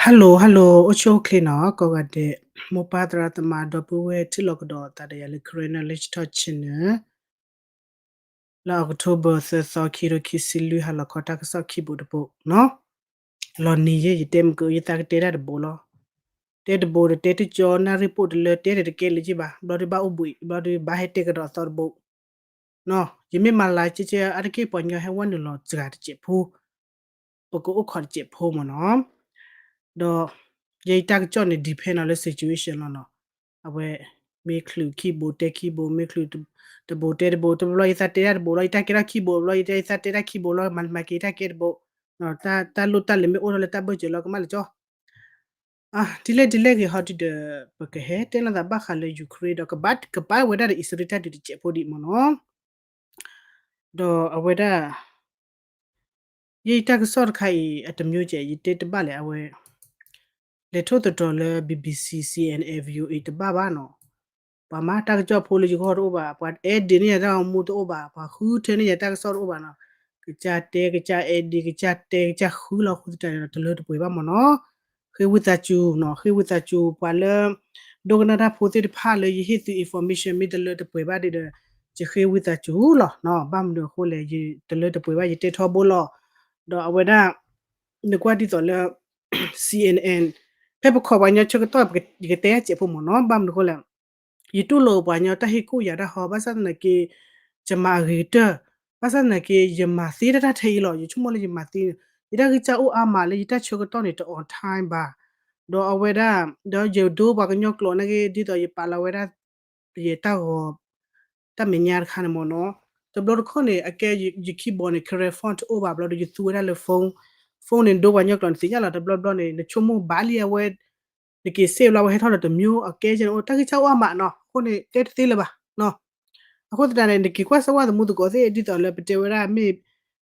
Hello hello အိၣ်ဆူၣ်အိၣ်ချ့နီၤ ကိးဂၤဒဲး မိၢ်ပၢ်သရၣ်သမါဒီပုၢ်ဝဲၢ်ထံၣ်လိာ်ကဒီးအသးဒီးယၤလၢ Karen Knowledge Talk Channel လၢ October သၢသီ ခံကထိခံဆံလွံၢ် ဟါလီၤခီတၢ်ကစီၣ်ခံဘိတဘိနီၤ လီၤနံၤယဲၢ် ယတဲမ့ၢ်ကယသးကတဲတၢ်တဘိလီၤ တဲတဘိဒီးတဲတကၠီ နၣ်ရံၣ်ပိၢ်တလၢ တဲတကဲလၢၤက့ဘၣ် ဘျီဒုးဘၣ်အိၣ်ဘှံး ဘျီဒုးဘၣ်ဟဲတဲကဒီးအသီတဘိ ယမ့ၢ်မၤလၤကဲကဲအါတက့ၢ် ပှၤကညီဟဲဝဲနုာ်လီၤစှၤတစဲးဖိ ပကအိၣ်ခိးတစဲးဖိမ့ၢ်နီၤ ဒီး ယဲယတၢ်ကစီၣ်န့ၣ် depend on လၢ situation လီၤနီၤ အဝဲ မ့ၢ်ချုးခံဘိတဲခံဘိ မ့ၢ်ချုးတဘိတဲတဘိ တဘျီယသးတဲတၢ်တဘိလီၤ ယတၢ်ကဲထီၣ်ခံဘိ ဘျီယသးတဲတၢ်ခံဘိလီၤ မၤမၤက့ၤတၢ်ကဲတဘိ တၢ်လိၣ်တၢ်လဲၤမ့ၢ်အိၣ်ထီၣ်လၢတၢ်ဘၢၣ်စၢၤလီၤ ကမၣ်လၢကၠီ ဒ်လဲၣ်ဒ်လဲၣ်ဂ့ၤဟီဒုဒီး ပကဟဲတဲလိာ်သးဘၣ်ဃးလၢ Ukraine ဒီး ကဘၣ်ကပာ်ဝဲဒၣ်ဒီး အံၣ်စရ့လးတၢ်ဒုးတစဲးဖိဒံးမ့ၢ်နီၤ ဒီးအဝဲဒၣ် ယဲယတၢ်ကစီၣ်တခါအံၤ အတမျိုးကဲ ယတဲတဘၣ်လဲၣ် အဝဲ လဲၤထိၣ်သတြီၤလၢ BBC CNN VOA တဘၣ်ဘၣ်နီၤ ပှၤမၤတၢ်ကစီၣ်ဖိလၢယဂီၢ်တအိၣ်ဘၣ် ပှၤအဲၣ်ဒိးန့ၢ်ယၤတၢ်ဂီၤမူတအိၣ်ဘၣ် ပှၤဃုထၢန့ၢ်ယၤတၢ်ကစီၣ်တအိၣ်ဘၣ်နီၤ ကစၢ်တဲကစၢ်အဲၣ်ဒိး ကစၢ်တဲကစၢ်ဃုလီၤ အဃိသတးန့ၣ်ဒီး တလၢတပှဲၤဘၣ်မ့ၢ်နီၤ ဃ့ဝံသးစူၤနီၤ ဃ့ဝံသးစူၤ ပှၤလၢ ဒိကနၣ်တၢ်ဖိသ့ၣ်တဖၣ်လၢယဟ့ၣ်သု information မ့ၢ်တလၢတပှဲၤဘၣ်ဒီး ယဃ့ဝံသးစူၤလီၤနီၤ ဘၣ်မနုၤအဃိလဲၣ် ယတလၢတပှဲၤဘၣ် ယတဲထီဘိလီၤ ဒီးအဝဲဒၣ် နကွၢ်ဒ်သိးလၢ CNN ဖဲပခိးပှၤကညီဆၢကတီၢ် ယကတဲအစဲးဖိမ့ၢ်နီၤ ဘၣ်မနုၤအဃိလဲၣ် ယတူၢ်လိာ်ပှၤကညီတၢ်ဟ့ၣ်ကူၣ်ယၤတၢ်ဟီ ဘၣ်ဆၣ်သနာ်က့ ယမၤအဂ့ၤကတၢၢ် ဘၣ်ဆၣ်သနာ်က့ ယမၤသ့တၢ်တၢ်ထဲအံၤလီၤ ယဆိကမိၣ်လၢယမၤသ့ ယတၢ်ဂံၢ်စၢ်အိၣ်အါမးလၢယတၢ်ဆၢကတီၢ်န့ၣ် တ on time ဘၣ် ဒီးအဝဲဒၣ် ဒီးယဒိပှၤကညီကျိာ်နာ်က့ ဒ်သိးယပာ်လီၤဝဲဒၣ် ယတၢ်ဂီၤ တၢ်မဲာ်ညါတခါန့ၣ်မ့ၢ်နီၤ တဘျီတခီၣ်န့ၣ် အကဲယ keyboard န့ၣ် Karen font တအိၣ်ဘၣ် ဘျီဒီးယသူဝဲဒၣ်လၢ phone phone န့ၣ် ဒိပှၤကညီကျိာ်န့ၣ် သ့ၣ်ညါလီၤ တဘျီဘျီန့ၣ် နဆိကမိၣ်ဘၣ်လံအဝဲ နက့ၤစ့ၢ်ဘျီဝဲဟဲထီၣ်ဒီးတမျိုး အကဲကဲန့ၣ်အိၣ် တၢ်ဂံၢ်စၢ်အိၣ်အါမးနီၤ အဃိန့ၣ် တဲတသ့လၢၤဘၣ် အဃိသတးန့ၣ် နက့ၤကွၢ်စၢၤဝဲသမူသကိးသ့ၣ် ဒ်သိးလၢပတဲဝဲဒၣ်မ့ၢ်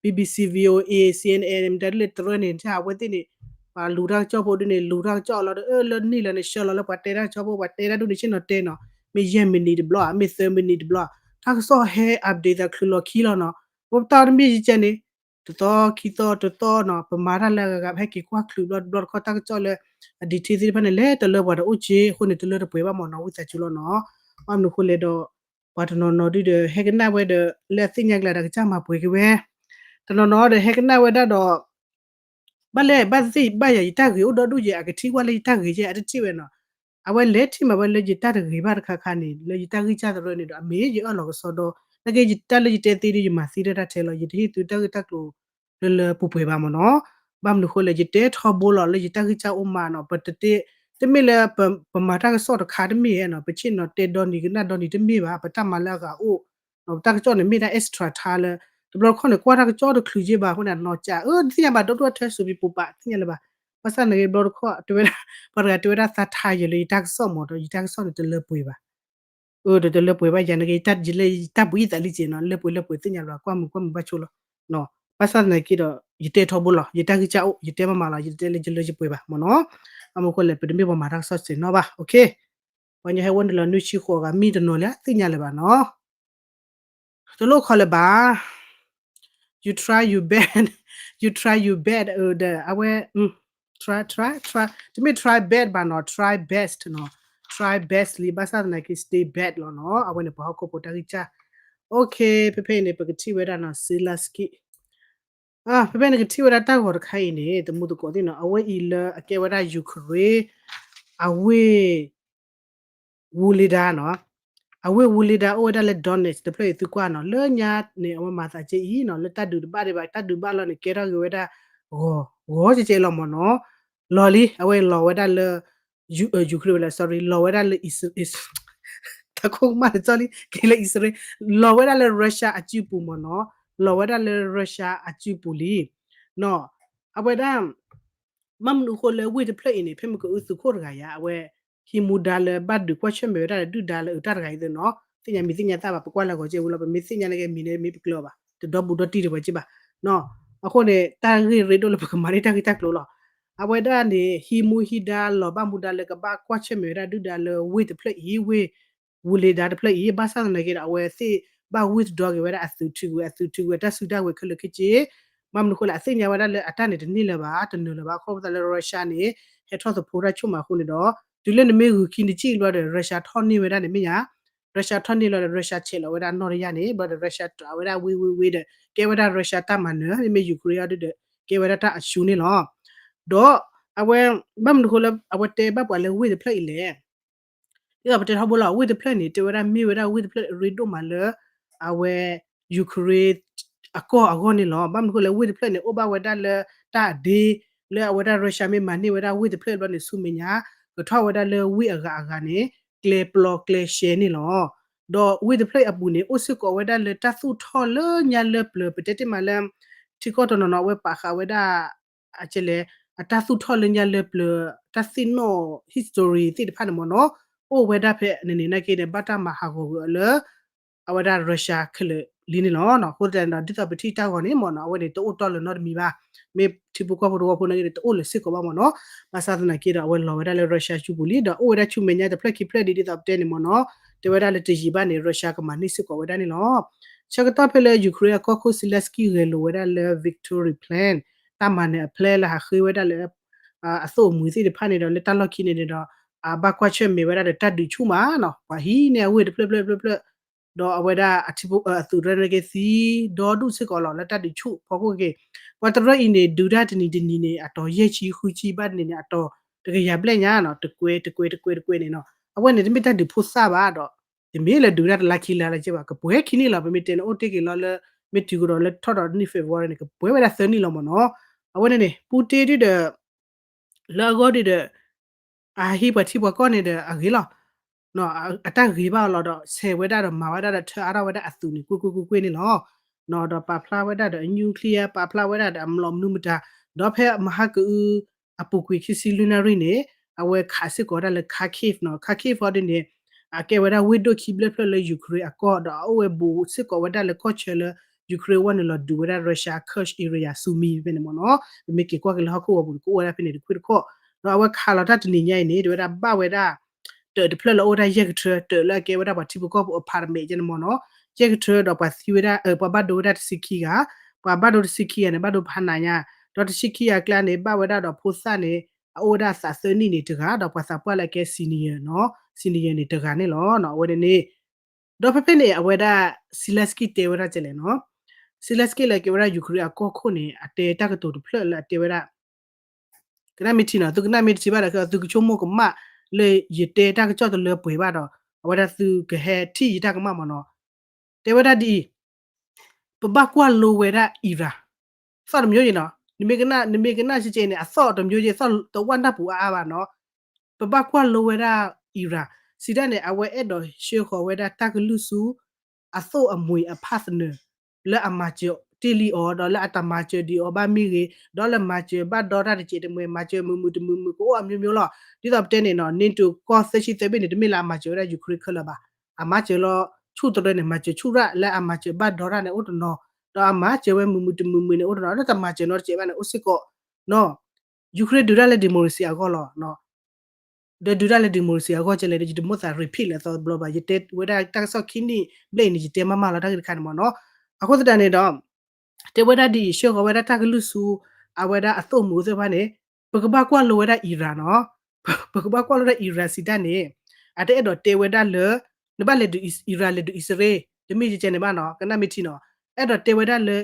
BBC VOA CNN မတၤဒ်လဲၣ်တရၢန့ၣ် အဝဲသ့ၣ်န့ၣ် ပှၤလူၤတၢ်ကစီၣ်ဖိဒ်န့ၣ် လူၤတၢ်ကစီၣ်လီၤဒီး အၢ လၢနံၣ်လၢနဆှၢလီၤလၢပှၤတဲတၢ်ကစီၣ်ဖိ ပှၤတဲတၢ်ဒ်န့ၣ်ဆ့ၣ်နီၤတဲနီၤ မ့ၢ်ယဲၢ်မံးနံးတဘျီ မ့ၢ်သၢမံးနံးတဘျီ တၢ်ကစီၣ်ဟဲ update သးချုးလီၤခံလီၤနီၤ ပတၢ်တမ့ၢ်ယကဲန့ၣ် တသီခံသီတသီနီၤ ပမၤတၢ်လၢအဂၤဂၤ ဟဲက့ၤကွၢ်ချုးဘျီတဘျီတခီၣ်တၢ်ကစီၣ်လၢ အ detail သ့ၣ်တဖၣ်န့ၣ် လဲၤတလၢပှၤတအိၣ်က့ အဃိန့ၣ် တလၢတပှဲၤဘၣ်မ့ၢ်နီၤ ဝံသးစူၤလီၤနီၤ ဘၣ်မနုၤအဃိလဲၣ်ဒီး ပှၤတနီၤနီၤဒုဒီး ဟဲကနၣ်ဝဲဒီး လၢအသ့ၣ်ညါကျဲဒီး ကစၢ်မၤပှဲၤက့ၤဝဲ တနီၤနီၤဒီး ဟဲကနၣ်ဝဲဒၣ်ဒီး ဘၣ်လဲၣ် ဘၣ်သ့ၣ်ဘၣ်ယၤ ယတၢ်ဂ့ၤအိၣ်ဒီဒူၣ်ယဲ အကထံၣ်ကွၢ်လၢယတၢ်ဂ့ၤယဲ အတထံၣ်ဝဲနီၤ အဝဲလဲၤထံၣ်မးဝဲလၢယတၢ်တဂ့ၤဘၣ်တခါခါန့ၣ် လၢယတၢ်ဂံၢ်စၢ်သရၢန့ၣ်ဒီး အမ့ၢ်ယအၢၣ်လီၤကစီဒီ နာ်က့ယတၢ်လၢယတဲသ့ဒီး ယမၤသ့တၢ်တၢ်ထဲလီၤ ယတဟ့ၣ်သုတၢ်ဂ့ၢ်တၢ်ကျိၤ လၢလၢပှဲၤပှဲၤဘၣ်မ့ၢ်နီၤ ဘၣ်မနုၤအဃိလဲၣ် ယတဲထီဘိလီၤ လၢယတၢ်ဂံၢ်စၢ်အိၣ်မးနီၤ ပတတဲ တမ့ၢ်လၢ ပမၤတၢ်ကစီၣ်တခါတမ့ၢ်ဧါနီၤ ပဆ့ၣ်နီၤတဲဒီနံၤကနၣ်ဒီနံၤတမ့ၢ်ဘၣ် ပတၢ်မၤလၢအဂၤအိၣ် ပတၢ်ကစီၣ်န့ၣ်မ့ၢ်ဒၣ် extra ထါလၢ တဘျီတခီၣ်န့ၣ် ကွၢ်တၢ်ကစီၣ်တချုးက့ဘၣ်အဃိန့ၣ် နီၢ်ကၠး အၢ တသ့ၣ်ညါဘၣ် ဒီဒူၣ်အထၢ စူးပံပူၤပာ် သ့ၣ်ညါလၢၤဘၣ် ဘၣ်ဆၣ်န့ၣ် တဘျီတခီၣ် တဲဝဲဒၣ် ပှၤတဂၤတဲဝဲဒၣ်သးထါယဲလၢယတၢ်ကစီၣ်မ့ၢ်ဒီး ယတၢ်ကစီၣ်န့ၣ်တလၢပှဲၤဘၣ် အၢ ဒီးတလၢပှဲၤဘၣ်ယၤန့ၣ်က့ ယတၢ်လၢယတၢ်ဘှံးသးလံက့နီၤ လၢပှဲၤလၢပှဲၤသ့ၣ်ညါလၢၤဘၣ် ကွၢ်မုာ်ကွၢ်မုာ်ဘၣ်ဆိလီၤ ဘၣ်ဆၣ်သနာ်က့ဒီး ယတဲထီဘိလီၤ ယတၢ်ဂံၢ်စၢ်အိၣ် ယတဲမၤမၤလီၤ ယတဲလၢယလၢယပှဲၤဘၣ်မ့ၢ်နီၤ အမ့ၢ်အဃိလဲၣ် ပတမ့ၢ်ပှၤမၤတၢ်ကစီၣ်စဲးနီၤဘၣ် ပှၤကညီဟဲဝဲနုာ်လီၤနွံဆံဃိးဂၤ မံတနီၤလၢသ့ၣ်ညါလၢၤဘၣ်နီၤ တလိၣ်ခီလၢၤဘၣ် you try your best you try your best ဒီးအဝဲ try try try တမ့ၢ် try bad ဘၣ်နီၤ try best နီၤ try best လံ ဘၣ်ဆၣ်သနာ်က့ stay bad လီၤနီၤ အဝဲန့ၣ်ပှၤဟီၣ်ခိၣ်ဖိတၢ်ဂံၢ်စၢ် okay ဖဲဖဲအံၤန့ၣ် ပကထံၣ်ဝဲဒၣ်နီၤ Zelensky ဖဲဖဲန့ၣ်ကထံၣ်ဝဲဒၣ်တၢ်ဂီၤတခါအံၤန့ၣ် သမူသကိးသ့ၣ်နီၤ အဝဲအံၤလၢအကဲဝဲဒၣ် Ukraine အဝ့ၢ် ဝူလ့ဒါနီၤ အဝ့ၢ်ဝူလ့ဒါအိၣ်ဝဲဒၣ်လၢ Donetsk တဖျၢၣ်အံၤသုကွၢ်နီၤ လၢညါန့ၣ် အဝဲမၤသးကဲအံၤနီၤ လၢတၢ်ဒုးတဘၣ်ဒံးဘၣ် တၢ်ဒုးဘၣ်လီၤန့ၣ် ကဲထီၣ်က့ၤဝဲဒၣ် ဂီၤ ဂီၤကဲကဲလီၤမ့ၢ်နီၤ လီၤလံ အဝဲလီၤဝဲဒၣ်လၢ Ukraine ဝဲလဲၣ် sorry လီၤဝဲဒၣ်လၢ တၢ်ခိၣ်ကမၣ်တကၠီလံ က့ၤလၢ Israel လီၤဝဲဒၣ်လၢ Russia အစုပူၤမ့ၢ်နီၤ လီၤဝဲဒၣ်လၢ Russia အစုပူၤလံ နီၤ အဝဲဒၣ် ဘၣ်မနုၤအဃိလၢဝ့ၢ်တဖျၢၣ်အံၤန့ၣ် ဖဲမ့ၢ်ကအုသုးခိၣ်တဂၤယါ အဝဲ ဟံးမူဒါလၢဘၣ်ဒုးကွၢ်ဆၢၣ်မဲာ်ဝဲဒၣ်လၢဒုၣ်ဒါလၢအုးတၢ်တဂၤအံၤသ့ၣ်နီၤ သ့ၣ်ညါမံၤသ့ၣ်ညါသၣ်ဘၣ် ပကွၢ်လၢအဂီၤကဲဝံၤလီၤ ပမ့ၢ်သ့ၣ်ညါနာ်က့မံၤန့ၣ် မ့ၢ်ပကျၢၤအီၤဘၣ် တဒီဘူးဒီတံၢ်ဒံးဝဲက့ဘၣ် နီၤ အဃိန့ၣ် တၢ်ဂ့ၢ်ရ့ဒိၣ်လၢပကမၤန့ၢ်တၢ်ဂ့ၢ်တၢ်ကျိၤလီၤ အဝဲဒၣ်န့ၣ် ဟံးမူဟံးဒါလီၤဘၣ်မူဒါလၢကဘၣ်ကွၢ်ဆၢၣ်မဲာ်ဝဲဒၣ်ဒုၣ်ဒါလၢဝ့ၢ်တဖျၢၣ်အံၤ ဝ့ၢ် ဝူလ့ဒါတဖျၢၣ်အံၤ ဘၣ်ဆၣ်သနာ်က့ဒီး အဝဲသ့ၣ်ဘၣ် withdraw က့ၤဝဲဒၣ်အသုးထံကွံာ် အသုးထံကွံာ် တၢ်စုတၢ်ဝဲၤခဲလၢာ်ခဲဆ့ ဘၣ်မနုၤအဃိလဲၣ် အသ့ၣ်ညါဝဲဒၣ်လၢအတၢ်န့ၣ်တန့ၢ်လၢၤဘၣ် တနၢၤလၢၤဘၣ် အဃိပသးလၢ Russia န့ၣ် ဟဲထီၣ်သဖိတၢ်ဆိကမိၣ်အဃိန့ၣ်ဒီး တုၤလၢနမ့ၢ်ဂုာ်ခံနစံၣ်ဘျီဒီး Russia ထီၣ်န့ၢ်ဝဲဒၣ်န့ၣ်မ့ၢ်ညါ Russia ထီၣ်န့ၢ်လီၤဒီး Russia ဆဲးလီၤဝဲဒၣ်နီၢ်တယၢ်န့ၣ် ဘျီဒီး Russia တြးဝဲဒၣ်ဝ့ဝ့ဝ့ဒီး ကဲဝဲဒၣ် Russia တၢ်မၤနၢၤ မ့မ့ၢ် Ukraine အီၤဒုဒီး ကဲဝဲဒၣ်တၢ်အရှုံးန့ၣ်လီၤ. ဒီးအဝဲ ဘၣ်မနုၤအဃိလၢအဝဲတဲဘၣ်ပှၤလၢဝ့ၢ်တဖျၢၣ်အံၤလဲၣ် ဒ်သိးပတဲထီဘိလီၤ ဝ့ၢ်တဖျၢၣ်န့ၣ် တဲဝဲဒၣ်မ့ၢ်ဝဲဒၣ်ဝ့ၢ်တဖျၢၣ်အရ့ဒိၣ်မးလၢ အဝဲ Ukraine အကီၢ်အဂီၢ်န့ၣ်လီၤ. ဘၣ်မနုၤအဃိလဲၣ် ဝ့ၢ်တဖျၢၣ်န့ၣ် အိၣ်ဘၣ်ဝဲဒၣ်လၢတၢ်အဒ့ လၢအဝဲဒၣ် Russia မ့ၢ်မၤန့ၢ်ဝဲဒၣ်ဝ့ၢ်တဖျၢၣ်ဘျီန့ၣ် ဆူမဲာ်ညါ ကထီၣ်ဝဲဒၣ်လၢဝ့ၢ်အဂၤအဂၤန့ၣ် ကျဲပျီကျဲရှဲန့ၣ်လီၤ. ဒီးဝ့ၢ်တဖျၢၣ်အံၤအပူၤန့ၣ် အိၣ်စ့ၢ်ကီးဝဲဒၣ်လၢတၢ်သူၣ်ထီၣ်လၢညါလၢပျၢၤ ပတဲတ့ၢ်မးလၢ ထံကီၢ်တနီၤနီၤ အဝဲပာ်ဃာ်ဝဲဒၣ် အကလဲၣ် အတၢ်သူၣ်ထီၣ်လၢညါလၢပျၢၤ တၢ်သ့ၣ်နီၣ် history သ့ၣ်တဖၣ်န့ၣ်မ့ၢ်နီၤ အိၣ်ဝဲဒၣ်ဖဲန့ၣ်န့ၣ် နာ်က့န့ၣ် ဘၣ်တၢ်မၤဟးဂီၤကွံာ်အီၤလၢ အဝဲဒၣ် Russia ခဲလၢာ်လံန့ၣ်လီၤ. အဃိသတးန့ၣ်ဒီး ဒ်သိးပထံၣ်တၢ်ဂီၤန့ၣ်မ့ၢ်နီၤ အဝဲန့ၣ် တအိၣ်တီၢ်လၢၤနီတမံၤဘၣ်. မ့ၢ်ထံဖိကီၢ်ဖိတဝီဖိနာ်က့န့ၣ် တအိၣ်လၢၤစ့ၢ်ကီးဘၣ်မ့ၢ်နီၤ. ဘၣ်ဆၣ်သနာ်က့ဒီး အဝဲလီၤဝဲဒၣ်လၢ Russia စုပူၤလံ ဒီးအိၣ်ဝဲဒၣ်ဆူမဲာ်ညါတဖျၢၣ်ခံဖျၢၣ်ဒံး ဒ်သိးပတဲန့ၣ်မ့ၢ်နီၤ တဲဝဲဒၣ်လၢတယံာ်ဘၣ်န့ၣ် Russia ကမၤန့ၢ်စ့ၢ်ကီးဝဲဒၣ်န့ၣ်လီၤ. ဆၢကတီၢ်ဖဲလၢ Ukraine အကီၢ်ခိၣ် Zelensky ဂဲၤလိာ်ဝဲဒၣ်လၢ victory plan တၢ်မၤနၢၤအ plan လၢဟးဃ့ဝဲဒၣ်လၢ အသိၣ်အမှံၤသ့ၣ်တဖၣ်န့ၣ်ဒီး လၢတၢ်လီၢ်ခံန့ၣ်န့ၣ်ဒီး အဘၣ်ကွၢ်ဆၢၣ်မဲာ်ဝဲဒၣ်ဒီးတၢ်ဒုးဆူၣ်မးနီၤ ပှၤဟံးန့ၢ်အဝ့ၢ်တဖျၢၣ်ဖျၢၣ်ဖျၢၣ်ဖျၢၣ် ဒီးအဝဲဒၣ်အထံဖိ အသုးတရၢန့ၣ်က့သံ ဒီဒူၣ်စ့ၢ်ကီးလီၤ လၢတၢ်ဒုးဆူၣ်ဖီခိၣ်က့ၤ ပှၤတရၢအံၤန့ၣ် ဒုးတၢ်တနံၤတနံၤန့ၣ် အတီၤယဲၢ်ဆံဃုဆံဘၣ်တနံၤန့ၣ် အတီၤတကယၤဘျဲၣ်ညါနီၤ တကွဲးတကွဲးတကွဲးတကွဲးန့ၣ်နီၤ အဝဲန့ၣ် တမ့ၢ်တၢ်ဒုးဖိသၣ်ဘၣ်ဒီး တမ့ၢ်လၢဒုးတၢ်တလါခံလါလၢက့ဘၣ် ကပှဲၤခံနံၣ်လီၤ ပမ့ၢ်တဲန့ၣ် အိၣ်တ့ၢ်က့ၤလီၤလၢ မ့ၢ်တုၤကဒီးလၢထီၣ်ဒီးနံၣ် February န့ၣ် ကပှဲၤဝဲဒၣ်သၢနံၣ်လီၤမ့ၢ်နီၤ အဝဲန့ၣ်န့ၣ် ပူတ့ဒုဒီး လၢအဂီၢ်ဒုဒီး အဟံးပှၤထံပှၤကီၢ်န့ၣ်ဒီးအဂ့ၤလီၤ အတၢ်ဂ့ၤဘၣ်အီၤလီၤဒီး ဆဲးဝဲဒၣ်ဒီးမၤဝဲဒၣ်ဒီးထၢအါထီၣ်ဝဲဒၣ်အသုးန့ၣ် ကွ့ၢ်ကွ့ၢ်ကွ့ၢ်ကွ့ၢ်န့ၣ်လီၤ. ဒီးပာ်ဖျါဝဲဒၣ်ဒီးအ nuclear ပာ်ဖျါဝဲဒၣ်ဒီးအမျိာ်မနုၤမတၤ ဒီးဖဲမဟါကအု အပူၤကွံာ်ခံဆံလွံၢ်နၣ်ရံၣ်န့ၣ် အဝဲခးစ့ၢ်ကီးဝဲဒၣ်လၢ Kharkiv နီၤ Kharkiv အီၤဒ်န့ၣ် အကဲဝဲဒၣ်ဝ့ၢ်ဒိၣ်ခံဘျဲၣ်ဖျၢၣ်လၢ Ukraine အကီၢ် ဒီးအအိၣ်ဝဲဘူးစ့ၢ်ကီးဝဲဒၣ်လၢကီၢ်ဆၢလၢ Ukraine ဝဲနုာ်လီၤဒုးဝဲဒၣ် Russia Kursk area Sumy ဖဲန့ၣ်မ့ၢ်နီၤ ပမ့ၢ်က့ၤကွၢ်က့ၤလၢဟီၣ်ခိၣ်ဝီၤပူၤန့ၣ် ကအိၣ်ဝဲဒၣ်ဖဲန့ၣ်တခွ့ၣ်တခီၣ် ဒီးအဝဲခးလီၤတၢ်တနံၤညါအံၤန့ၣ် တဲဝဲဒၣ်ဘၣ်ဝဲဒၣ် တၢးတဖျၢၣ်လၢအိၣ်ဝဲဒၣ်ယဲၢ်ကထၢ တၢးလၢအကဲဝဲဒၣ်ပှၤထံဖိကီၢ်ဖိ apartment ကဲန့ၣ်မ့ၢ်နီၤ ယဲၢ်ကထၢဒီးပှၤသံဝဲဒၣ် ပှၤဘၣ်ဒိဝဲဒၣ်တဆံခံဂၤ ပှၤဘၣ်ဒိတဆံခံဂၤန့ၣ် ဘၣ်ဒိဖးနးညါ ဒီးတဆံခံဂၤအကျါန့ၣ် ဘၣ်ဝဲဒၣ်ဒီးဖိသၣ်န့ၣ် အအိၣ်ဝဲဒၣ်အသးသၢနံၣ်န့ၣ်တဂၤ ဒီးပှၤသးပှၢ်လၢအကဲ senior နီၤ senior န့ၣ်တဂၤန့ၣ်လီၤ အဝဲန့ၣ်န့ၣ် ဒီးဖဲဖဲန့ၣ် အဝဲဒၣ် Zelensky တဲဝဲဒၣ်ကလဲၣ်နီၤ Zelensky လၢကဲဝဲဒၣ် Ukraine အကီၢ်ခိၣ်န့ၣ် အတဲတၢ်ကတိၤတဖျၢၣ်လၢအတဲဝဲဒၣ် ကနၣ်မ့ၢ်ထံနီၤ သုကနၣ်မ့ၢ်တထံၣ်ဘၣ်ဒီး သုကဆိကမိၣ်ကမၣ်လၢယတဲတၢ်ကစီၣ်တလၢပှဲၤဘၣ်ဒီး အဝဲဒၣ်သုကဟဲထံၣ်ယတၢ်ကမၣ်မ့ၢ်နီၤ တဲဝဲဒၣ်ဒ်အံၤ ပဘၣ်ကွၢ်လိဝဲဒၣ် Iran သီၣ်တမျိုးယဲၢ်နီၤ နမ့ၢ်ကနၣ် နမ့ၢ်ကနၣ်ကဲကဲန့ၣ် အသီၣ်တမျိုးယဲၢ် သီၣ်တဝၣ်နၢ်ပူၤအါအါဘၣ်နီၤ ပဘၣ်ကွၢ်လိဝဲဒၣ် Iran စံးတၢ်န့ၣ် အဝဲအဲၣ်ဒိးဆှၢဃီၤဝဲဒၣ်တၢ်ကလုၢ်ဆူ အသိၣ်အမှံၤအ partner လၢအမၤစၢၤတ့ၢ်လံအီၤ ဒီးလၢအတမၤစၢၤဒံးအီၤဘၣ်မ့ၢ်ဂ့ၤ ဒီးလၢမၤစၢၤဘၣ်ဒီတၢ်တစဲးတမှဲၤ မၤစၢၤမုာ်မုာ်တမုာ်မုာ်ကအိၣ်အမျိုးမျိုးလီၤ. ဒ်သိးပတဲန့ၣ်နီၤ NATO ကီၢ်သၢဆံသၢဘ့ၣ်န့ၣ် တမ့ၢ်လၢအမၤစၢၤဝဲဒၣ် Ukraine ခဲလၢာ်ဘၣ်. အမၤစၢၤလီၤ ဆူၣ်တရၢန့ၣ် မၤစၢၤဆူၣ်ရၣ် လၢအမၤစၢၤဘၣ်ဒီတၢ်န့ၣ်အိၣ်တနီၤ ဒီးအမၤစၢၤဝဲမုာ်မုာ်တမုာ်မုာ်န့ၣ်အိၣ်တနီၤ လၢတမၤစၢၤနီတစဲးဘၣ်န့ၣ် အိၣ်စ့ၢ်ကီးနီၤ Ukraine ဒုးတၢ်လၢ democracy အဂီၢ်လီၤ. ဒီးဒုးတၢ်လၢ democracy အဂီၢ်ကဲလဲၣ်ဒီး ယတမိၣ်သး repeat လၢအသီတဘျီဘၣ် ယတဲဝဲဒၣ်တၢ်ကစီၣ်ခံနံၣ်ဘျဲၣ်အံၤန့ၣ် ယတဲမးမးလီၤတၢ်ဂ့ၢ်တခါန့ၣ်မ့ၢ်နီၤ. အဃိသတးန့ၣ်ဒီး တဲဝဲဒၣ်ဒ်အံၤ ဆှၢဃီၤဝဲဒၣ်တၢ်ကလုၢ်ဆူ အဝဲဒၣ်အသိၣ်မုာ်သ့ၣ်တဖၣ်န့ၣ် ပကဘၣ်ကွၢ်လိဝဲဒၣ် Iran နီၤ. ပကဘၣ်ကွၢ်လိဝဲဒၣ် Iran စံးတၢ်န့ၣ် အတအဲၣ်ဒိးတဲဝဲဒၣ်လၢ နဘၣ်လဲၤဒုး Iran လဲၤဒုးအံၣ်စရ့လး တမ့ၢ်ကဲကဲန့ၣ်ဘၣ်နီၤ ကနၣ်မ့ၢ်ထံနီၤ. အဲၣ်ဒိးတဲဝဲဒၣ်လၢ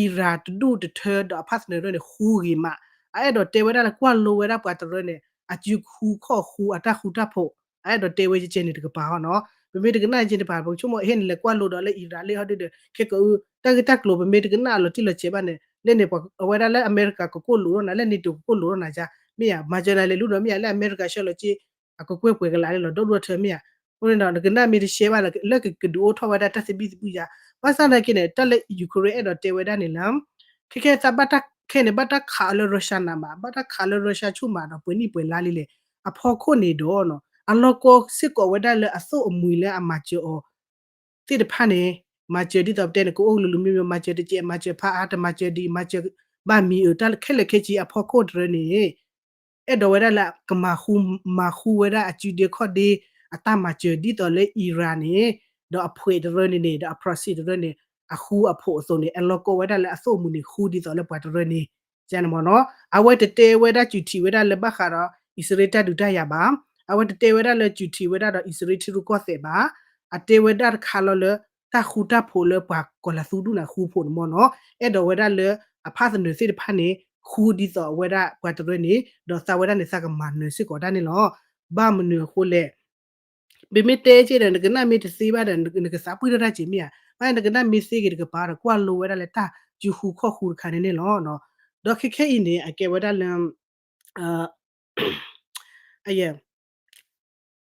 Iran တဒူၣ်တထၢဒီးအ partner တရၢန့ၣ် ဃူဂ့ၤမး. အအဲၣ်ဒိးတဲဝဲဒၣ်လၢကွၢ်လိဝဲဒၣ်ပှၤတရၢန့ၣ် အစုခူခီၣ်ဃူအတၢ်ဃူတၢ်ဖိး အအဲၣ်ဒိးတဲဝဲကဲကဲန့ၣ်တကပၤဟီနီၤ. ပမ့ၢ်တကနၣ်ကဲကဲန့ၣ်တကပၤ ပကဆိကမိၣ်ဟဲန့ၣ်လဲၤကွၢ်လိဒီးလၢ Iran လၢဟီဒုဒီး ခဲကၢအူ တၢ်ဂ့ၢ်တၢ်ကျိၤပမ့ၢ်တကနၣ်လီၤတံၢ်လီၤဆဲးဘၣ်န့ၣ် လၢန့ၣ် အဝဲဒၣ်လၢအမဲရကၤကကိၣ်လိာ်ထီၣ်နၤ လၢ NATO ကကိၣ်လိာ်ထီၣ်နၤယါ မ့ၢ်ဧါ မၤစၢၤနၤလဲၤလူၤဒီး မ့ၢ်ဧါ လၢအမဲရကၤဆှၢလီၤက့ အကကွဲၢ်ပှဲၤကလာ်န့ၣ်လီၤ ဒီဒူၣ်ဒီထၢမ့ၢ်ဧါ. အဃိန့ၣ်ဒီး နကနၣ်မ့ၢ်တရှဲဘၣ်လၢကဒုးအိၣ်ထီၣ်ဝဲဒၣ်တၢ်သဘံၣ်သဘုၣ်ယါ. ဘၣ်ဆၣ်သနာ်က့န့ၣ် တၢ်လၢ Ukraine အဲၣ်ဒိးတဲဝဲဒၣ်န့ၣ်လၢ ခဲခဲသးဘၣ်တၢ်ခဲန့ၣ် ဘၣ်တၢ်ခးအီၤလၢ Russia နးမး ဘၣ်တၢ်ခးလၢ Russia ဆူၣ်မးဒီးပှဲၤနံၣ်ပှဲၤလါလံလဲၣ်. အဖီခိၣ်န့ၣ်ဒီး အလီၢ်ကီစ့ၢ်ကီးဝဲဒၣ်လၢအသိၣ်အမှံၤလၢအမၤစၢၤအီၤ သ့ၣ်တဖၣ်န့ၣ် မၤစၢၤဒ်သိးပတဲန့ၣ် ကအိၣ်ကလုာ်လုာ်မ့မ့ၢ် မၤစၢၤတကဲး မၤစၢၤဖးအါ တမၤစၢၤဒံး မၤစၢၤဘၣ်မံၤအၢ တၢ်ခဲလၢာ်ခဲဆ့အဖီခိၣ်တရၢန့ၣ် အဲၣ်ဒိးဝဲဒၣ်လၢကမၤဃူ မၤဃူဝဲဒၣ်အစုဒ့ခီၣ်ဒ့ အတၢ်မၤစၢၤဒ်သိးလၢ Iran န့ၣ် ဒီးအဖှဲးတရၢန့ၣ်န့ၣ် ဒီးအ proxy တရၢန့ၣ် အဃူအဖိးအသိးန့ၣ် အလီၢ်ကီဝဲဒၣ်လၢအသိၣ်အမှံၤန့ၣ် ဃူဒ်သိးလၢပှၤတရၢန့ၣ် ကန့ၣ်မ့ၢ်နီၤ. အဝဲတတဲဝဲဒၣ်စူၤထံးဝဲဒၣ်လၢဘၣ်ဃးဒီး အံၣ်စရ့လးတၢ်ဒုးတၢ်ယၤဘၣ်. အဝဲတတဲဝဲဒၣ်လၢ ကၠူးထံး ဝဲဒၣ်ဒီးအံၣ်စရ့လးထံရူၢ်ကီၢ်သဲးဘၣ်. အတဲဝဲဒၣ်တခါလီၤလၢ တၢ်ဃူတၢ်ဖိးလၢပှၤကီၤလၤသူဒူၣ်န့ၣ် ဃူဖိးန့ၣ်မ့ၢ်နီၤ, အဲၣ်ဒိးဝဲဒၣ်လၢ အဖၣ်သနၢၤသ့ၣ်တဖၣ်န့ၣ် ဃူဒ်သိးအဝဲဒၣ်ပှၤတရၢန့ၣ် ဒီးသးဝဲဒၣ်န့ၣ် သးကမၤနၢၤစ့ၢ်ကီးတၢ်န့ၣ်လီၤ. ဘၣ်မနုၤအဃိလဲၣ် ပမ့ၢ်တဲက့ၤဒီး နကနၣ်မ့ၢ်တသ့ဘၣ်ဒီး နကသးပှံၢ်ထီၣ်တၢ်က့ၤမ့ၢ်ဧါ, ဘၣ်နကနၣ်မ့ၢ်သ့က့ၤတကပၤဒီး ကွၢ်လိဝဲဒၣ်လၢတၢ်စုဃုခီၣ်ဃုတခါန့ၣ်န့ၣ်လီၤ. ဒီးခဲခဲအံၤန့ၣ် အကဲဝဲဒၣ်လၢ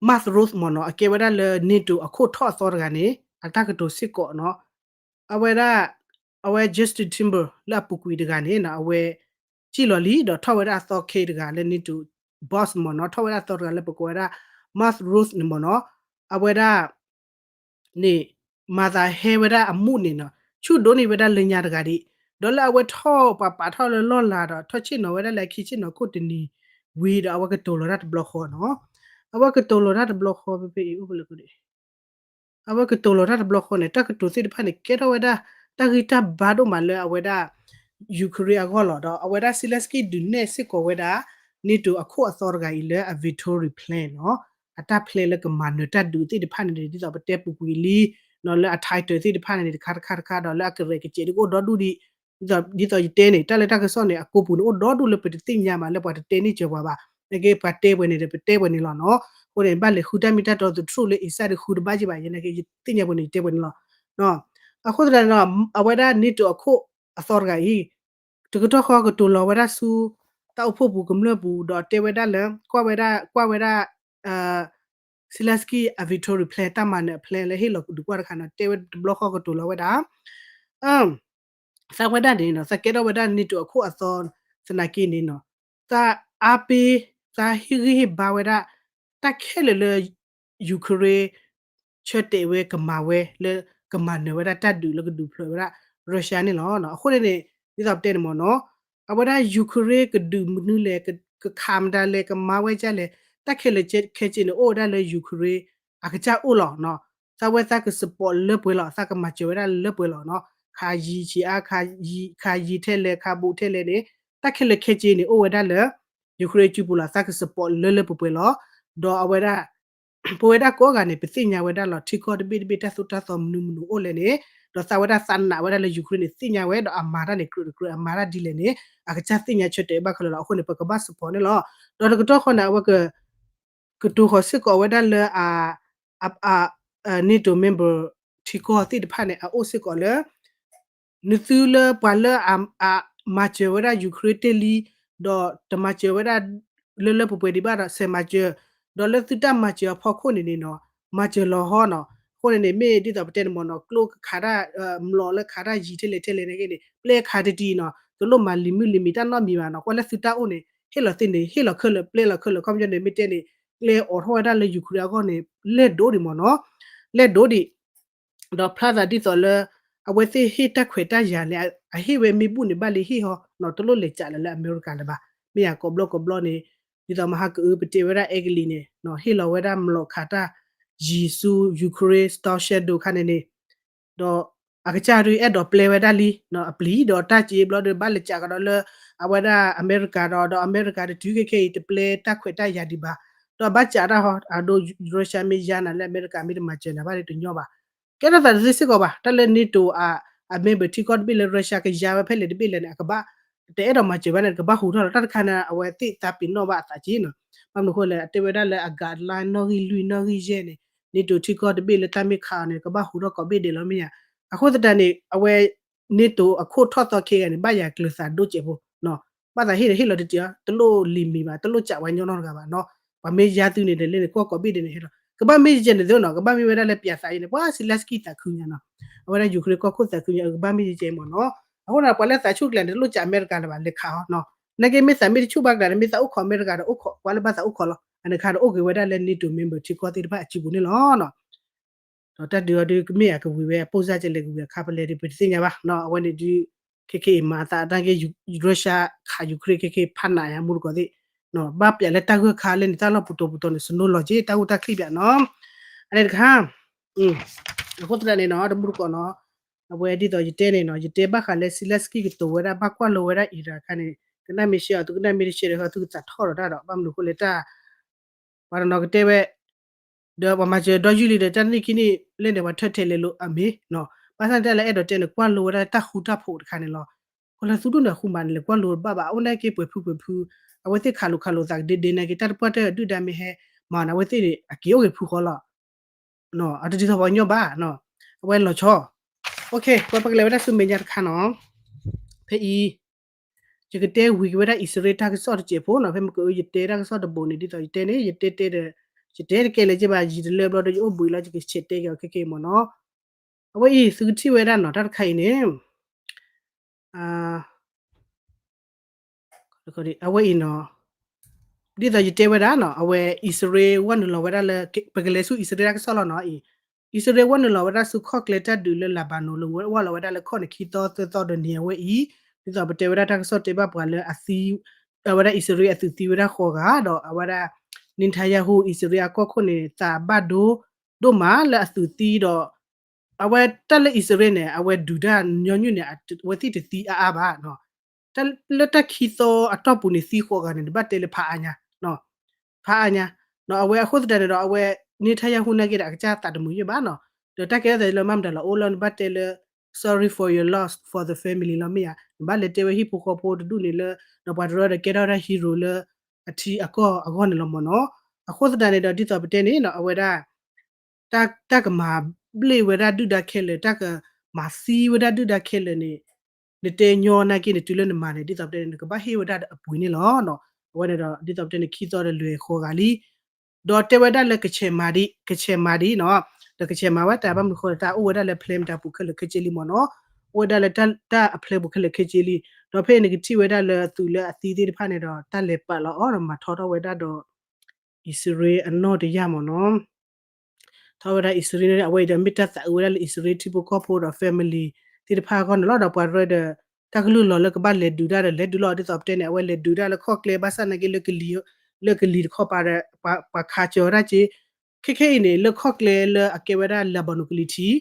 Mark Rutte မ့ၢ်နီၤ, အကဲဝဲဒၣ်လၢ NATO အခိၣ်ထီၣ်အသီတဂၤန့ၣ် အတၢ်ကတိၤစ့ၢ်ကီးနီၤ, အဝဲဒၣ် အဝဲ Justin Timberlake လၢအပူၤကွံာ်တဂၤန့ၣ်နီၤ, အဝဲ စံၣ်လီၤလံ ဒီးထီၣ်ဝဲဒၣ်အသီခဲအံၤတဂၤလၢ NATO boss မ့ၢ်နီၤ, ထီၣ်ဝဲဒၣ်အသီတဂၤလၢပကိးဝဲဒၣ် Mark Rutte န့ၣ်မ့ၢ်နီၤ, အဝဲဒၣ် န့ၣ် မၤသးဟဲဝဲဒၣ်အမူးန့ၣ်နီၤ, ဆူၣ်ဒိၣ်န့ၢ်ဝဲဒၣ်လၢညါတဂၤဒံး, ဒီးလၢအဝဲထီၣ်ပှၤပာ်ထီၣ်လၢလီၢ်လၤဒီး ထီၣ်ဆ့ၣ်နီၤဝဲဒၣ်လၢအခံဆ့ၣ်နီၤခိၣ်တနံၤဝံၤဒီး အဝဲကတိၤလီၤတၢ်တဘျီဃီနီၤ, အဝဲကတိၤလီၤတၢ်တဘျီဃီဖဲဖဲအံၤအိၣ်ဖဲလဲၣ် အဝဲကတိၤလီၤတၢ်တဘျီဃီန့ၣ် တၢ်ကတိၤသ့ၣ်တဖၣ်န့ၣ် ကဲထီၣ်ဝဲဒၣ် တၢ်ဂံၢ်တၢ်ဘါဒိၣ်မးလၢအဝဲဒၣ် Ukraine အဂီၢ်လီၤ. ဒီးအဝဲဒၣ် Zelenskyy ဒုးနဲၣ်စ့ၢ်ကီးဝဲဒၣ် NATO အခိၣ်အသီတဂၤအံၤလၢအ victory plan နီၤ, အတၢ် plan လၢကမၤနၢၤတၢ်ဒုးသ့ၣ်တဖၣ်န့ၣ် ဒ်သိးပတဲပူၤကွံာ်လံ လၢအ title သ့ၣ်တဖၣ်န့ၣ် တခါတခါတခါဒီးလၢအကရဲၣ်ကစဲးဒ်ကအိၣ်ဒီဒူၣ်ဒံး, ဒ်သိးယတဲန့ၣ် တၢ်လၢတၢ်ကစီၣ်န့ၣ် အကိာ်ပူၤန့ၣ်အိၣ်ဒီဒူၣ်လၢပတသ့ၣ်ညါဘၣ် လၢပှၤတတဲန့ၢ်စၢၤပှၤဘၣ်, နကပှၤတဲပှဲၤန့ၣ်ဒီးပတဲပှဲၤန့ၣ်လီၤနီၤ, အဃိန့ၣ် ဘၣ်လဲၤဃုတၢ်မ့ၢ်တၢ်တီသထြူးလၢအ့စၢ်ဒီးဃုတဘၣ်က့ဘၣ် ယဲန့ၣ်က့ ယသ့ၣ်ညါပှဲၤန့ၣ် ယတဲပှဲၤန့ၣ်လီၤ. အဃိသတးန့ၣ်ဒီး အဝဲဒၣ် NATO အခိၣ်အသီတဂၤအံၤ တကတီၢ်ဃီကတိၤလီၤဝဲဒၣ်ဆူ တၢ်အိၣ်ဖှိၣ်ပူၤကမျၢၢ်ပူၤ ဒီးတဲဝဲဒၣ်လၢ ကွၢ်ဝဲဒၣ် ကွၢ်ဝဲဒၣ် Zelenskyy အ victory plan တၢ်မၤနၢၤအ plan လၢဟ့ၣ်လီၤဒုးကွၢ်တခါနီၤ တဲဝဲတဘျီဃီကတိၤလီၤဝဲဒၣ် သးဝဲဒၣ်န့ၣ်နီၤ သးကဲထီၣ်ဝဲဒၣ် NATO အခိၣ်အသီသနာ်က့န့ၣ်နီၤ သးအါပ့ၤ သးဟ့ၣ်ဂံၢ်ဟ့ၣ်ဘါဝဲဒၣ် တၢ်ခဲလၢာ်လၢ Ukraine ဆၢတဲာ်ဝဲကမၤဝဲလၢ ကမၤနၢၤဝဲဒၣ်တၢ်ဒုးလၢကဒုးဖျိးဝဲဒၣ် Russia န့ၣ်လီၤ. အဃိန့ၣ်န့ၣ် ဒ်သိးပတဲန့ၣ်မ့ၢ်နီၤ အဝဲဒၣ် Ukraine ကဒုးမနုၤလဲၣ် ကခးမတၤလဲၣ် ကမၤဝဲဒ်လဲၣ် တၢ်ခဲလၢာ်ခဲဆ့န့ၣ် အိၣ်ဝဲဒၣ်လၢ Ukraine အကစၢ်အိၣ်လီၤနီၤ. သးဝဲသးက support လၢပှဲၤလီၤ သးကမၤစၢၤဝဲဒၣ်လၢပှဲၤလီၤနီၤ. ခးယံၤဆံးအါ ခးယံၤထဲလဲၣ် ခးဘူးထဲလဲၣ်န့ၣ် တၢ်ခဲလၢာ်ခဲဆ့န့ၣ် အိၣ်ဝဲဒၣ်လၢ Ukraine စုပူၤလီၤ သးက support လၢလၢပှဲၤပှဲၤလီၤ. ဒီးအဝဲဒၣ် ပဝဲဒၣ်ကိးဂၤန့ၣ် ပသ့ၣ်ညါဝဲဒၣ်လီၤ ထံကီၢ်တဘ့ၣ်တဘ့ၣ်တၢ်သိၣ်တၢ်သီမနုၤမနုၤအိၣ်လဲၣ်န့ၣ် ဒီးသးဝဲဒၣ်သးနာ်ဝဲဒၣ်လၢ Ukraine န့ၣ် သ့ၣ်ညါဝဲ ဒီးအမၤတၢ်န့ၣ် ကြၢးတကြၢး အမၤတၢ်ဒ်လဲၣ်န့ၣ် အကစၢ်သ့ၣ်ညါဆၢတဲာ်ဘၣ်ခဲလၢာ်လီၤ. အဃိန့ၣ် ပကဘၣ် support န့ၣ်လီၤ. ဒီးတကတီၢ်ဃီန့ၣ် အဝဲက ကတိၤဃီၤစ့ၢ်ကီးဝဲဒၣ်လၢ အ အ NATO member ထံကီၢ်သ့ၣ်တဖၣ်န့ၣ် အအိၣ်စ့ၢ်ကီးလၢ နသုလၢပှၤလၢအ အမၤစၢၤဝဲဒၣ် Ukraine တ့ၢ်လံ ဒီးတမၤစၢၤဝဲဒၣ် လၢလၢပှဲၤပှဲၤဒံးဘၣ်ဒီး ဆဲးမၤစၢၤ, ဒီးလၢသုတၢ်မၤစၢၤအဖီခိၣ်န့ၣ်န့ၣ်နီၤ မၤစၢၤလီၤဟီနီၤ. အဃိန့ၣ်န့ၣ် မ့ၢ်ဒ်သိးပတဲန့ၣ်မ့ၢ်နီၤ ကျိခးတၢ် မျိာ်လၢခးတၢ်ယံၤထဲလဲၣ်ထဲလဲၣ်န့ၣ်ဂ့ၤန့ၣ် ပျဲခးတတံၤနီၤ တလိၣ်မၤလံၤမုၢ်လံၤမံၤတၢ်နီတမံၤဘၣ်နီၤ. ကွၢ်လၢသုတၢ်အိၣ်န့ၣ် ဟ့ၣ်လီၤသ့န့ၣ် ဟ့ၣ်လီၤခဲလၢာ် ပျဲလီၤခဲလၢာ် ခီပညီန့ၣ် မ့ၢ်တဲန့ၣ် ကျဲအိးထီၣ်ဝဲဒၣ်လၢ Ukraine အဂီၢ်န့ၣ် လဲၢ်ဒိၣ်ဒံးမ့ၢ်နီၤ လဲၢ်ဒိၣ်ဒံး ဒီးဖျါသးဒ်သိးလၢ အဝဲသ့ၣ်ဟ့ၣ်တၢ်ခွဲးတၢ်ယာ်လၢ အဟ့ၣ်ဝဲမ့ၢ်ဘူၣ်န့ၣ် ဘၣ်လံဟ့ၣ်ဟီနီၤ တလိၣ်လဲၤကးလၢၤလၢအမဲရကၤလၢၤဘၣ်. မ့ၢ်ယၤကိးဘျီကိးဘျီန့ၣ် ဒ်သိးမဟါကအုပတဲဝဲဒၣ်အဲကလံးန့ၣ် ဟ့ၣ်လီၤဝဲဒၣ်မျိာ်ခးတၢ်ယံၤဆူ Ukraine Storm Shadow ခါန့ၣ်န့ၣ် ဒီးအကစၢ်ဒုးအဲၣ်ဒိးပျဲဝဲဒၣ်လံ အပျံၤဒီးတၢ်စ့ဘျီဒီး ဘၣ်လဲၤကးကဒီးလၢ အဝဲဒၣ်အမဲရကၤဒီး ဒီးအမဲရကၤတတုၤခဲခဲအံၤ တပျဲတၢ်ခွဲးတၢ်ယာ်ဒံးဘၣ်. ဒီးဘၣ်ကးတၢ်ဟီ အဒိ Russia မ့ၢ်ယါနၤလၢအမဲရကၤ မ့ၢ်တမၤစၢၤနၤဘၣ်ဒီးတညီဘၣ်. ကဲထီၣ်သးတသ့စ့ၢ်ကီးဘၣ် တၢ်လၢ NATO အ အ member ထံကီၢ်တဘ့ၣ်လၢ Russia ကယါဝဲဖဲလဲၣ်တဘ့ၣ်လဲၣ်န့ၣ် အကဘၣ် တအဲၣ်ဒိးမၤစၢၤဘၣ်န့ၣ် ကဘၣ်ဟူးထီၣ်လီၤ. တၢ်တခါန့ၣ် အဝဲသ့ၣ်သးပ့ၤနီၣ်ဘၣ်အသးက့နီၤ. ဘၣ်မနုၤအဃိလဲၣ် အတဲဝဲဒၣ်လၢအ guideline နီၣ်ဂံၢ်လွံၢ်နီၣ်ဂံၢ်ယဲၢ်န့ၣ် NATO ထံကီၢ်တဘ့ၣ်လၢတၢ်မ့ၢ်ခးအီၤန့ၣ် ကဘၣ်ဟူးထီၣ်ကိးဘ့ၣ်ဒဲးလီၤမ့ၢ်ယါ. အဃိသတးန့ၣ် အဝဲ NATO အခိၣ်ထီၣ်သီခဲဂၤန့ၣ် ဘၣ်ယၤကျၢၤသးဒိၣ်စဲးဖိ ဘၣ်သးဟ့ၣ်ဒီးဟ့ၣ်လီၤတတံၤအီၤ တလိၣ်လံၤမံၤဘၣ် တလိၣ်ကးဝဲညီနီတဂၤဘၣ်နီၤ. ပှၤမ့ၢ်ယါသုန့ၣ်ဒီးလဲၣ်န့ၣ် ကွၢ်ကိးဘ့ၣ်ဒဲးန့ၣ်ဟ့ၣ်လီၤ ကဘၣ်မ့ၢ်ယဲန့ၣ်သ့နီၤ ကဘၣ်မ့ၢ်ဝဲဒၣ်လၢ ပျးသးအံၤန့ၣ် ပှၤ Zelenskyy သးခုညါနီၤ အဝဲဒၣ် Ukraine ကီၢ်ခိၣ်သးခုညါ ကဘၣ်မ့ၢ်ယဲကဲမ့ၢ်နီၤ. အဃိန့ၣ် ပှၤလၢသးဆူၣ်ကျါန့ၣ် တလိၣ်ကးအမဲရကၤလၢၤဘၣ် လဲၤခးအီၤနီၤ. နာ်က့မ့ၢ်သးမ့ၢ်တဆူၣ်ဘၣ်ကျါန့ၣ် မ့ၢ်သးအိၣ်ခိးအမဲရကၤဒီးအိၣ်ခိး ပှၤလၢဘၣ်သးအိၣ်ခိးလီၤ အန့ၣ်ခါဒီးအိၣ်က့ၤဝဲဒၣ်လၢ NATO member ထံကီၢ်သ့ၣ်တဖၣ်အစုပူၤန့ၣ်လီၤနီၤ. ဒီးတၢ်ဒုးအီၤဒုးကမ့ၢ်အကဝံၤဝဲ အပိၢ်စၢ်ကလဲၤကဝံၤအခါဖဲလဲၣ်ဒီး ပတသ့ၣ်ညါဘၣ်နီၤ. အဝဲန့ၣ်ဒုး ခဲခဲအံၤမၤအသးတၢ်က့ Russia ခး Ukraine ခဲခဲဖးနးယါမူတကိးသ့ၣ် ဘၣ်ပျးလၢတၢ်ဂၢၢ်ခါလၢန့ၣ် တၢ်လီၢ်ပူၤတီၤပူၤတီၤန့ၣ် စနိလီၤက့ တၢ်ဂိၢ်တၢ်ချံဘၣ်နီၤ. အန့ၣ်တခါ အဃိသတးန့ၣ်နီၤ တမူတကိးနီၤ အဝဲဒ်သိးယတဲန့ၣ်နီၤ ယတဲဘၣ်ဃးလၢ Zelenskyy ကတိၤဝဲဒၣ် ဘၣ်ကွၢ်လိဝဲဒၣ် Iran ခါန့ၣ် ကနၣ်မ့ၢ်ရှဲအီၤ သုကနၣ်မ့ၢ်တရှဲဒီး သုကသးထီၣ်ဒီးတၢ်ဒီး ဘၣ်မနုၤအဃိလဲၣ်တၢ် ပှၤတနီၤကတဲဝဲ ဒီးပှၤမၤစၢၤဒီယုၢ်လံဒီး တၢ်န့ၣ်ခံန့ၣ် လဲၣ်န့ၣ် ပှၤထၢၣ်ထဲလဲၤလိာ်အမ့ၢ် ဘၣ်ဆၣ်န့ၣ် တၢ်လၢအဲၣ်ဒိးတဲန့ၣ် ကွၢ်လိဝဲဒၣ်တၢ်ဃူတၢ်ဖိးတခါန့ၣ်လီၤ. ဃိလၢသုဒိၣ်န့ၣ်အဃူမးန့ၣ် လဲၤကွၢ်လိဘၣ်ဘၣ် အအိၣ်နာ်က့ပှဲၤဖုပှဲၤဖု အဝဲသ့ၣ်ခးလိာ်ခးလိာ်သးကဒ့ဒ့နာ်က့ တၢ်တပှၢ်တၢၢ်ဒုၣ်ဒါမ့ၢ်ဟဲမၤန့ၣ် အဝဲသ့ၣ်န့ၣ် အက့ၤအိၣ်က့ၤဖုဃီလီၤ. အတဒ်သိးပှၤကညီဘၣ် အဝဲလီၤဆီ ဝဲပကလဲၤဝဲဒၣ်ဆူမဲာ်ညါတခါနီၤ ဖဲအံၤ ယကတဲဝံၤက့ၤဝဲဒၣ်အံၣ်စရ့လးတၢ်ကစီၣ်တစဲးဖိနီၤ ဖဲမ့ၢ်ကယတဲတၢ်ကစီၣ်တဘိန့ၣ် ဒ်သိးယတဲန့ၣ် ယတဲတဲဒီး ယတဲတကဲလၢၤက့ဘၣ် ယံာ်တလၢဘျီဒီးယအိၣ်ဘှံးလီၤ ယကဆဲးတဲက့ၤအီၤခဲက့မ့ၢ်နီၤ အဝဲအံၤသုကထံၣ်ဝဲဒၣ်နီၤ တၢ်တခါအံၤန့ၣ် အဝဲအံၤနီၤ ဒ်သိးယတဲဝဲဒၣ်နီၤ အဝဲအံၣ်စရ့လးဝဲနုာ်လီၤဝဲဒၣ်လၢ ပကလဲၤဆူအံၣ်စရ့လးတၢ်ကစီၣ်လီၤနီၤအံၤ အံၣ်စရ့လးဝဲနုာ်လီၤဝဲဒၣ်ဆူခီၣ်ကျဲတၢ်ဒုးလၢ Lebanon လၢဝဲလီၤဝဲဒၣ်လၢခီၣ်န့ၣ် ခံသီသၢသီဒီးန့ၣ်အဝဲအံၤ ဒ်သိးပတဲဝဲဒၣ်တၢ်ကစီၣ်တဲဘၣ်ပှၤလၢအသံ အဝဲဒၣ်အံၣ်စရ့လးအသုးသံဝဲဒၣ်ဃိးဂၤဒီး အဝဲဒၣ် Netanyahu အံၣ်စရ့လးအကီၢ်ခိၣ်န့ၣ် သးဘၣ်ဒိ ဒိၣ်မးလၢအသုးသံဒီး အဝဲတၢ်လၢအံၣ်စရ့လးန့ၣ် အဝဲဒုးတၢ်ညီနုၢ်န့ၣ် အဝဲသ့ၣ်တသံအါအါဘၣ် လၢတၢ်ခံသီအတီၢ်ပူၤန့ၣ် သံဃိးဂၤန့ၣ် နဘၣ်တဲလၢဖးအါညါ ဖးအါညါ အဝဲအဃိသတးန့ၣ်ဒီး အဝဲ Netanyahu နာ်က့ဒီး အကစၢ်သးတမုာ်ယဲၢ်ဘၣ်နီၤ ဒီးတၢ်ကဲထီၣ်သးလၢမၤမတၤလီၤ အိၣ်လၢနဘၣ်တဲလၢ sorry for your loss for the family လီၤမ့ၢ်ဧါ နဘၣ်လဲၤတဲဝဲဟံၣ်ဖိဃီဖိတဒူၣ်န့ၣ်လၢ ဒီးပှၤတရၢဒီးကဲထီၣ်ဝဲဒၣ် hero လၢ အထံအကီၢ်အဂီၢ်န့ၣ်လီၤမ့ၢ်နီၤ အဃိသတးန့ၣ်ဒီး ဒ်သိးပတဲန့ၣ်နီၤ အဝဲဒၣ် တၢ်ကမၤဘျ့ၣ်ဝဲဒၣ်ဒုၣ်ဒါခဲလၢာ် တၢ်ကမၤသံဝဲဒၣ်ဒုၣ်ဒါခဲလၢာ်န့ၣ် နတဲညီနာ်က့န့ၣ် တုၤလၢနမၤန့ၣ် ဒ်သိးပတဲန့ၣ် နကဘၣ်ဟ့ၣ်ဝဲဒၣ်ဒီးအပှ့ၤန့ၣ်လီၤ. အဝဲန့ၣ်ဒီး ဒ်သိးပတဲန့ၣ် ခံသီဒီးလွဲၢ်ဃိးဂၤလံ ဒီးတဲဝဲဒၣ်လၢကဆဲးမၤဒံး ကဆဲးမၤဒံးနီၤ ဒီးကဆဲးမၤဝဲတၢ်ဘၣ်မနုၤဃိလၢတၢ်အိၣ်ဝဲဒၣ်လၢ plan တၢ်ပူၤခဲလၢာ်ခဲဆ့လံမ့ၢ်နီၤ အိၣ်ဝဲဒၣ်လၢတၢ်အ plan ပူၤခဲလၢာ်ခဲဆ့လံ ဒီးဖဲအံၤနကထံၣ်ဝဲဒၣ်လၢအသုးလၢအသံသ့ၣ်တဖၣ်န့ၣ်ဒီး တၢ်လဲၤပာ်လီၤအီၤဒီးမၤထီထီၣ်ဝဲဒၣ်ဒီး အံၣ်စရ့လးအနီၢ်တယၢ်မ့ၢ်နီၤ ထီၣ်ဝဲဒၣ်အံၣ်စရ့လးန့ၣ် အဝဲအံၤဒီးမ့ၢ်တၢ်သးအုးဝဲဒၣ်လၢအံၣ်စရ့လးထံဖိကီၢ်ဖိဒီး family သ့ၣ်တဖၣ်အဂီၢ်န့ၣ်လီၤ. ဒီးပှၤရၢဒီး တၢ်ကလုၢ်လီၤလၢကဘၣ်လဲၤဒုးတၢ်ဒီးလဲၤဒုးလီၤ ဒ်သိးပတဲန့ၣ် အဝဲလဲၤဒုးတၢ်လၢခီၣ်ကျဲဘၣ်ဆၣ်နာ်က့လၢ လၢကလံၤတခီပၤဒီး ပှၤခးစၢၤဝဲဒၣ်က့ ခဲခဲအံၤန့ၣ် လၢခီၣ်ကျဲလၢအကဲဝဲဒၣ် Lebanon ကလံၤထံး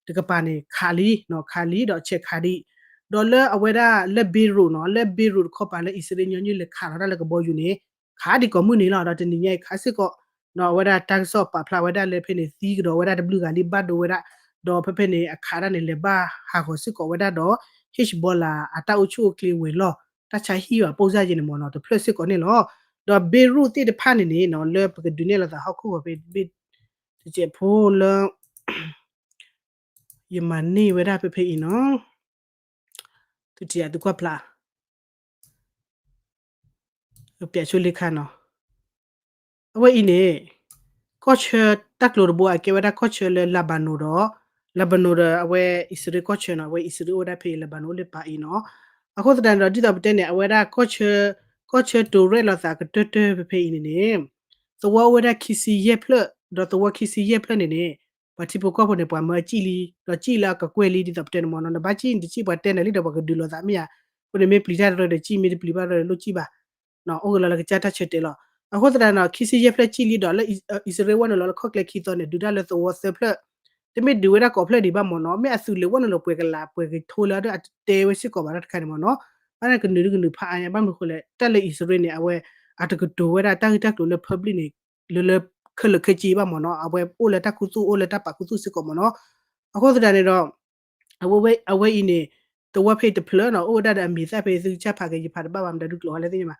တကပၤန့ၣ် ခးလံ ခးလံဒီးဆဲးခးဒံး ဒီးလၢအဝဲဒၣ်လၢ Beirut နီၤ လၢ Beirut တခီပၤလၢအံၣ်စရ့လးညီနုၢ်လဲၤခးလီၤတၢ်လၢကဘီယူၤန့ၣ် ခးဒံးကိးမုၢ်နံၤလီၤ. ဒီးတနံၤညါအံၤခးစ့ၢ်ကီး ဒီးအဝဲဒၣ်တၢ်ကစီၣ်ပာ်ဖျါဝဲဒၣ်လၢဖဲန့ၣ် သံကဒီးဝဲဒၣ်တဘျုးဂၤလံ ဘၣ်ဒိဝဲဒၣ် ဒီးဖဲဖဲန့ၣ် အခးဒၣ်န့ၣ် လဲၤဘၣ်ဟးဂီၤစ့ၢ်ကီးဝဲဒၣ်ဒီး Hezbollah အတၢ်အိၣ်ဆူၣ်အိၣ်ချ့ဝဲၤလီၢ် တၢ်ဆါဟံၣ်ဘၣ် ပိၢ်စၢ်ယဲန့ၣ်မ့ၢ်နီၤ တဖျၢၣ်စ့ၢ်ကီးန့ၣ်လီၤ. ဒီး Beirut သ့ၣ်တဖၣ်န့ၣ်န့ၣ်နီၤ လၢပကဒုးနဲၣ်လိာ်သးဟီၣ်ခိၣ်ဂီၤဖဲ တစဲးဖိလၢ ယမၤန့ၢ်ဝဲဒၣ်ဖဲဖဲအံၤနီၤ သုထံၣ်ယၤသုကွၢ်ဖျါ ပျးဆိလ့ခါနီၤ အဝဲအံၤန့ၣ် ကီၢ်ဆၢတၢ်ကျိၤတဘိအကဲဝဲဒၣ်ကီၢ်ဆၢလၢ Lebanon ဒီး Lebanon ဒီးအဝဲအံၣ်စရ့လးကီၢ်ဆၢနီၤ အဝဲအံၣ်စရ့လးအိၣ်ဝဲဒၣ်ဖဲအံၤ Lebanon အိၣ်လၢပၤအံၤနီၤ အဃိသတးန့ၣ်ဒီး ဒ်သိးပတဲန့ၣ် အဝဲဒၣ်ကီၢ်ဆၢ ကီၢ်ဆၢတိၤရဲၣ်လိာ်သးကတၢၢ်တၢၢ်ဖဲဖဲအံၤန့ၣ်န့ၣ် သဝီအိၣ်ဝဲဒၣ်ခံဆံယဲၢ်ဖျၢၣ် ဒီးသဝီခံဆံယဲၢ်ဖျၢၣ်န့ၣ်န့ၣ် ပှၤထံဖိကီၢ်ဖိန့ၣ် ပှၤမၢအစံၣ်လံ ဒီးစံၣ်လၢအကကွဲၢ်လံ ဒ်သိးပတဲန့ၣ်မ့ၢ်နီၤ နဘၣ်စံၣ်နတစံၣ်ပှၤတဲနၤလံဒီးပှၤကဒုးလိာ်သးမ့ၢ်ဧါ အဃိန့ၣ်မ့ၢ်ပျံၤတၢ်တရၢဒီးစံၣ် မ့ၢ်တပျံၤဘၣ်တရၢဒီးစံၣ်မ့ၢ်တပျံၤဘၣ်တရၢဒီးလိၣ်စံၣ်ဘၣ် အိၣ်ကလီၤလၢကစၢ်တၢ်ဆၢတဲာ်လီၤ. အဃိသတးန့ၣ် ခံဆံယဲၢ်ဖျၢၣ်စံၣ်လံဒီးလၢအံၣ်စရ့လးဝဲနုာ်လီၤလၢခီၣ်ကျဲခံသီန့ၣ် ဒုးတၢ်လၢသဝီသၢဖျၢၣ် တမ့ၢ်ဒုးဝဲဒၣ်ကိးဖျၢၣ်ဒံးဘၣ်မ့ၢ်နီၤ မ့ၢ်အသုးလၢဝဲနုာ်လီၤပှဲၤကလးပှဲၤကထိလၢအတဲဝဲစ့ၢ်ကီးဘၣ်တၢ်တခါန့ၣ်မ့ၢ်နီၤ ဘၣ်န့ၣ်ကနုာ်ဒုကနုာ်ဖးအါညါ ဘၣ်မနုၤဃိလဲၣ် တၢ်လၢအံၣ်စရ့လးန့ၣ် အဝဲ အတကတိၤဝဲဒၣ်တၢ်ဂ့ၢ်တၢ်ကျိၤလၢ public န့ၣ် လၢလၢခဲလၢာ်ခဲဆ့ဘၣ်မ့ၢ်နီၤ အဝဲအိၣ်လၢတၢ်ခူသူၣ်အိၣ်လၢတၢ်ပာ်ခူသူၣ်စ့ၢ်ကီးမ့ၢ်နီၤ အဃိသတးန့ၣ်ဒီး အဝဲအံၤန့ၣ် သဝီဖဲအံၤတဖျၢၣ်နီၤ အိၣ်ဝဲဒၣ်ဒီးအမံၤသၣ်ဖဲအံၤ သုကစၢ်ဖးက့ၤယဖးတဘၣ်ဘၣ်မတၤဒုကျိၤဟါလဲၣ်သ့ၣ်ညါ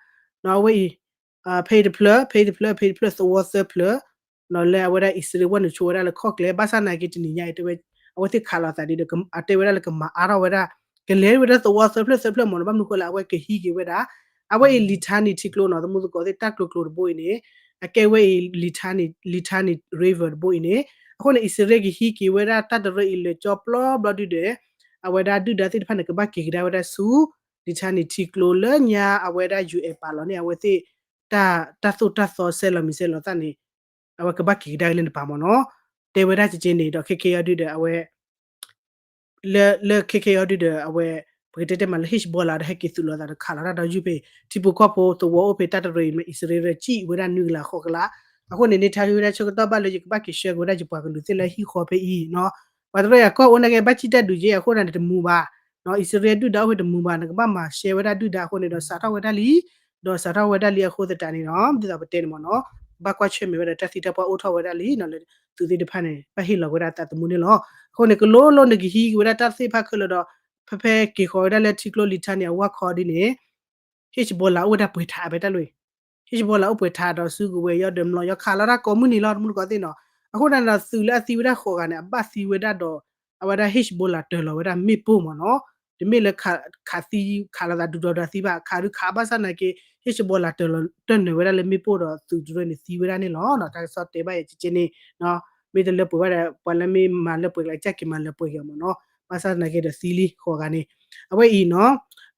ဘၣ် အဝဲအံၤ ဖဲအံၤတဖျၢၣ် ဖဲအံၤတဖျၢၣ် ဖဲအံၤတဖျၢၣ် သဝီသၢဖျၢၣ် လၢအဝဲဒၣ်အံၣ်စရ့လးဝဲနုာ်ဆိဝဲဒၣ်လၢခီၣ်ကျဲ ဘၣ်ဆၣ်နာ်က့တနံၤညါအံၤတဲဝဲ အဝဲသ့ၣ်ခးလိာ်သးဒ်ဒီး အတဲဝဲဒၣ်လၢကမၤအါထီၣ်ဝဲဒၣ် ကလဲၤဝဲဒၣ်သဝီသၢဖျၢၣ်သၢဖျၢၣ်မ့ၢ်နီၤ ဘၣ်မနုၤဃိလဲၣ် အဝဲကဟံးက့ၤဝဲဒၣ် အဝဲအံၤ Litani ထံကျိနီၤ သမူသကိးသ့ၣ်တၢ်ကျိၤကျိၤတဘိအံၤန့ၣ် အကဲဝဲအံၤ Litani Litani River တဘိအံၤန့ၣ် အဃိန့ၣ် အံၣ်စရ့လးကဟံးက့ၤဝဲဒၣ်တၢ်တရၢအံၤလၢာ်ကၠီပျီဘျီဒုဒီး အဝဲဒၣ်ဒုၣ်ဒါသ့ၣ်တဖၣ်န့ၣ် ကဘၣ်က့ၤကဒါဝဲဒၣ်ဆူ Litani ထံကျိလၢညါအဝဲဒၣ် UN ပာ်လီၤန့ၢ်အဝဲသ့ၣ် တၢ်သိၣ်တၢ်သီဆဲးလီၤမံၤဆဲးလီၤသၣ်န့ၣ် အဝဲကဘၣ်က့ၤကဒါက့ၤလၢနပၤမ့ၢ်နီၤ တဲဝဲဒၣ်ကက့န့ၣ်ဒီးခဲကဲအံၤဒုဒီးအဝဲ လၢ လၢခဲကဲအံၤဒုဒီးအဝဲ ပကတဲတဲမးလၢ Hezbollah ဒီးဟဲက့ၤသုးလိာ်သးဒီးခးလီၤတၢ်ဒီးယုၢ်ဖဲ ထံဖိကီၢ်ဖိသဝီအိၣ်ဖဲတၢ်တရၢအံၤမ့ၢ် အံၣ်စရ့လးစံၣ်ဝဲဒၣ်နွံကလးဃိးကလး အဃိန့ၣ် Netanyahu ဝဲဒၣ်ဆၢကတီၢ်ဘၣ်လၢယကဘၣ်က့ၤဆှၢက့ၤဝဲဒၣ်ယပှၤကလုာ်သ့ၣ်လၢဟံၣ်ဃီဖဲအံၤနီၤ ပှၤတရၢအံၤကီၢ်အိၣ်နာ်က့ဘၣ်စံၣ်တၢ်ဒုးယဲအဃိန့ၣ်တမူဘၣ် အံၣ်စရ့လးဒုၣ်ဒါအိၣ်ဖဲတမုာ်ဘၣ် နကဘၣ်မၤရှဲဝဲဒၣ်ဒုၣ်ဒါအဃိန့ၣ်ဒီး စးထီၣ်ဝဲဒၣ်လံ, ဒီးစးထီၣ်ဝဲဒၣ်လံအဃိသတးန့ၣ်ဒီး ဒ်သိးပတဲန့ၣ်မ့ၢ်နီၤ, ဘၣ်ကွၢ်ဆၢၣ်မဲာ်ဝဲဒၣ်တၢ်သံတၢ်ပှၢ်အိၣ်ထီၣ်ဝဲဒၣ်လံနီၤ လၢသုးသ့ၣ်တဖၣ်န့ၣ် ဘၣ်ဟ့ၣ်လီၤဝဲဒၣ်သးသမူန့ၣ်လီၤ. အဃိန့ၣ် ကလိလိနကဟံးက့ၤဝဲဒၣ်တၢ်သ့ၣ်တဖၣ်ခဲလၢာ်ဒီး ဖဲဖဲက့ၤဃီၤဝဲဒၣ်လၢထံကျိလံၤထါန့ၣ် အဝၢ်ခီဒ်န့ၣ် Hezbollah အိၣ်ဝဲဒၣ်ပှဲၤထးဖဲတၢ်လီၢ်အံၤ, Hezbollah အိၣ်ပှဲၤထးဒီးစုကဝဲၤယီၤဒီးမျိာ်ယီၤခးလီၤတၢ်ကိးမုၢ်နံၤလီၤ တမူတကိးသ့ၣ်နီၤ. အဃိန့ၣ်ဒီး သုးလၢအသံဝဲဒၣ်ဃိးဂၤန့ၣ် အဘၣ်သံဝဲဒၣ်ဒီး အဝဲဒၣ် Hezbollah တၢၤလီၤဝဲဒၣ်မ့ၣ်ပိၢ်မ့ၢ်နီၤ, တမ့ၢ်လၢခးသံ ခးလိာ်သးဒုးဒီးဒီးသံဘၣ်, ခးဒုးခးဘၣ်ဆၣ်နာ်က့ Hezbollah တၢၤလီၤတၢၢ်နၢၤဝဲဒၣ်လၢမ့ၣ်ပိၢ်ဒီးသုးတရၢန့ၣ်သံဝဲဒၣ်န့ၣ်လီၤ. တၢ်ကစီၣ်တဲဘၣ်ယဲၢ်ကဲကဲန့ၣ် မ့ၢ်တလၢပှဲၤဘၣ်ဒီး ပှၤလၢမ့ၢ်မၤလၢပှဲၤကလၢ်ကစၢ်က့ၤမၤလၢပှဲၤက့ၤအီၤမ့ၢ်နီၤ, ဘၣ်ဆၣ်နာ်က့ဒီးသံလံဃိးဂၤန့ၣ်, အဝဲအံၤနီၤ,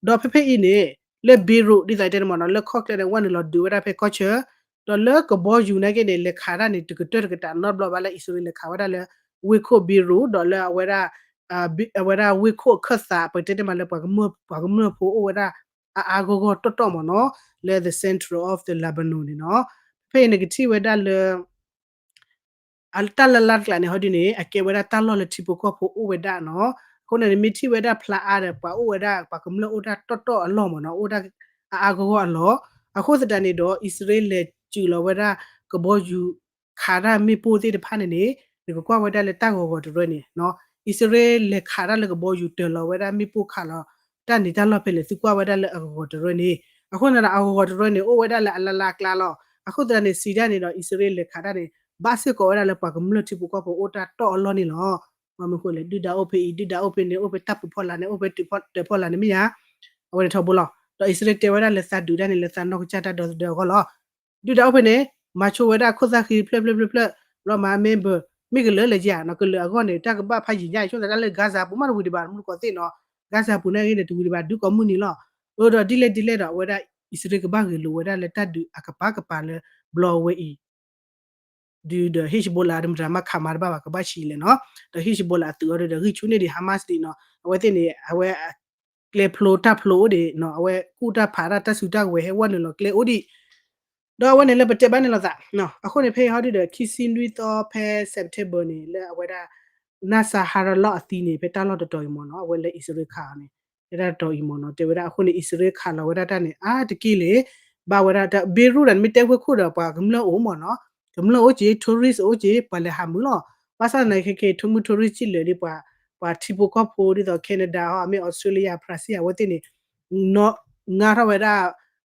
ဒီးဖဲဖဲအံၤန့ၣ် လၢ Beirut ဒ်သိးတဲန့ၣ်မ့ၢ်နီၤ လၢခီၣ်ကျဲန့ၣ် ဝဲနုာ်လီၤဒုးဝဲဒၣ်ဖဲကီၢ်ဆၢ, ဒီးလၢကဘီယူၤနာ်က့န့ၣ် လဲၤခးတၢ်န့ၣ် တကတၢၢ်တကတးနီတဘျီဘၣ်လၢအံၣ်စရ့လးလဲၤခးဝဲဒၣ်လၢ ဝ့ၢ်ခိၣ် Beirut ဒီးလၢအဝဲဒၣ် အဝဲဒၣ်ဝ့ၢ်ခိၣ်အခၢၣ်သး ပတဲတ့ၢ်မးလၢပှၤကမျၢၢ်ဖိအိၣ်ဝဲဒၣ် အါအါဂီၢ်ဂီၢ်တီၢ်တီၢ်မ့ၢ်နီၤ, လၢ the center of the Lebanon န့ၣ်နီၤ, ဖဲအံၤန့ၣ်ကထံၣ်ဝဲဒၣ်လၢ တၢ်လၢလါတကျးန့ၣ် ဟီဒ်န့ၣ် အကဲဝဲဒၣ်တၢ်လီၢ်လၢထံဖိကီၢ်ဖိအိၣ်ဝဲဒၣ်နီၤ, အဃိန့ၣ် နမ့ၢ်ထံၣ်ဝဲဒၣ်ဖျါအါဒီး ပှၤအိၣ်ဝဲဒၣ် ပှၤကမျၢၢ်အိၣ်တၢ်တီၢ်တီၢ်အလီၢ်မ့ၢ်နီၤ, အိၣ်ဒၣ်အါအါဂီၢ်ဂီၢ်အလီၢ်, အဃိသတးန့ၣ်ဒီး အံၣ်စရ့လးလဲၤစူးလီၤဝဲဒၣ်ကဘီယူၤ ခးတၢ်မ့ၣ်ပိၢ်သ့ၣ်တဖၣ်န့ၣ်န့ၣ် နကကွၢ်ဝဲဒၣ်လၢတၢ်ဂီၤဂီၤတရၢန့ၣ်နီၤ, အံၣ်စရ့လးလဲၤခးတၢ်လၢကဘီယူၤတၢၤလီၤဝဲဒၣ်မ့ၣ်ပိၢ်ခးလီၤ တၢ်န့ၣ်တၢ်လီၢ်ဖဲလဲၣ် သုကွၢ်ဝဲဒၣ်လၢအဂီၤဂီၤတရၢန့ၣ်, အဃိန့ၣ်ဒီးအဂီၤဂီၤတရၢန့ၣ် အိၣ်ဝဲဒၣ်လၢအလါလါအကျါလီၤ, အဃိသတးန့ၣ် စံးဒၣ်န့ၣ်ဒီး အံၣ်စရ့လးလဲၤခးတၢ်န့ၣ် ဘၣ်စ့ၢ်ကီးဝဲဒၣ်လၢပှၤကမျၢၢ်ထံဖိကီၢ်ဖိအိၣ်တၢ်တီၢ်အလီၢ်န့ၣ်လီၤ. မ့ၢ်မနုၤအဃိလဲၣ် ဒုၣ်ဒါအိၣ်ဖဲအံၤ ဒုၣ်ဒါအိၣ်ဖဲန့ၣ် အိၣ်ဖဲတၢ်ပူၤဖီလာ်န့ၣ် အိၣ်ဖဲတၢ်ပူၤဖီလာ်န့ၣ်မ့ၢ်ဧါ, အဝဲန့ၣ်ထီဘိလီၤ. ဒီးအံၣ်စရ့လးတဲဝဲဒၣ်လၢသးဒုးတၢ်န့ၣ် လၢသးနီၢ်ကစၢ်တၢ်ဒီသဒၢအဂီၢ်လီၤ. ဒုၣ်ဒါအိၣ်ဖဲန့ၣ် မၤဆိဝဲဒၣ်ခိၣ်သၣ်ဃံဖျၢၣ်ဖျၢၣ်ဖျၢၣ်ဖျၢၣ်, ဘျီမၤ member မ့ၢ်ကလၢာ်လဲၣ်က့ဧါနီၤ, ကလၢာ်အဂီၢ်န့ၣ် တၢ်ကဘၣ်ဖးယံာ်ညါအံၤ ဆိသးတၢ်လၢ Gaza ပူၤမးတဝံၤဒံးဘၣ် မနုၤကီးသ့ၣ်နီၤ, Gaza ပူၤန့ၣ်ဂ့ၤန့ၣ် တဝံၤဒံးဘၣ် ဒုးကိးမုၢ်နံၤလီၤ. အၢ ဒီးဒ်လဲၣ်ဒ်လဲၣ်ဒီး အဝဲဒၣ်အံၣ်စရ့လးကဘၣ်ဂဲၤလိာ်ဝဲဒၣ်လၢတၢ်ဒုးအကပၤကပၤလၢဘျီဝဲအံၤ ဒုးဒီး Hezbollah တမတၤမးခးမၤတဘၣ်ဘၣ် ကဘၣ်ဆံးလဲၣ်နီၤ, ဒီး Hezbollah အသုးအီၤဒီး ဂံၢ်ဆူၣ်န့ၢ်ဒံး Hamas ဒံးနီၤ, အဝဲသ့ၣ်န့ၣ် အဝဲ ကျဲဖျိတၢ်ဖျိအိၣ်ဒံးနီၤ, အဝဲကူၣ်တၢ်ဖးတၢ် တၢ်စုတၢ်ကဝဲၤ ဟဲဝဲနုာ်လီၤကျဲအိၣ်ဒံး ဒီးအဝဲန့ၣ်လၢပတဲဘၣ်န့ၣ်လီၤသး, အဃိန့ၣ် ဖဲအံၤဟီဒုဒီး ခံဆံနွံသီဖဲ September န့ၣ် လၢအဝဲဒၣ် Nasser ဟါရလီၢ်အသံန့ၣ် ဖဲတၢ်လီၢ်တတီၤအံၤမ့ၢ်နီၤ, အဝဲလၢအံၣ်စရ့လးခးအီၤန့ၣ် ဖဲတၢ်တတီၤအံၤမ့ၢ်နီၤ, တဲဝဲဒၣ်အဃိန့ၣ် အံၣ်စရ့လးခးလီၤဝဲဒၣ်တၢ်န့ၣ် အါတက့ၢ်လၢ ဘၣ်ဝဲဒၣ် Beirut န့ၣ် မ့ၢ်တဲဝ့ၢ်ခိၣ်ဒီး ပှၤကမျၢၢ်အိၣ်မ့ၢ်နီၤ, ကမျၢၢ်အိၣ်က့ၤ tourist အိၣ်က့ၤ ပှၤလဲၤဟးမုာ်လီၤ, ဘၣ်ဆၣ်သနာ်က့ ခဲခဲ tourist ထံၣ်လၢာ်ဒ်ပှၤ ပှၤထံဖိကီၢ်ဖိဒ်သိး Canada ဟီ အမ့ၢ် Australia ဖရၣ်စံၣ် အဝဲသ့ၣ်န့ၣ် ငါထီၣ်ဝဲဒၣ်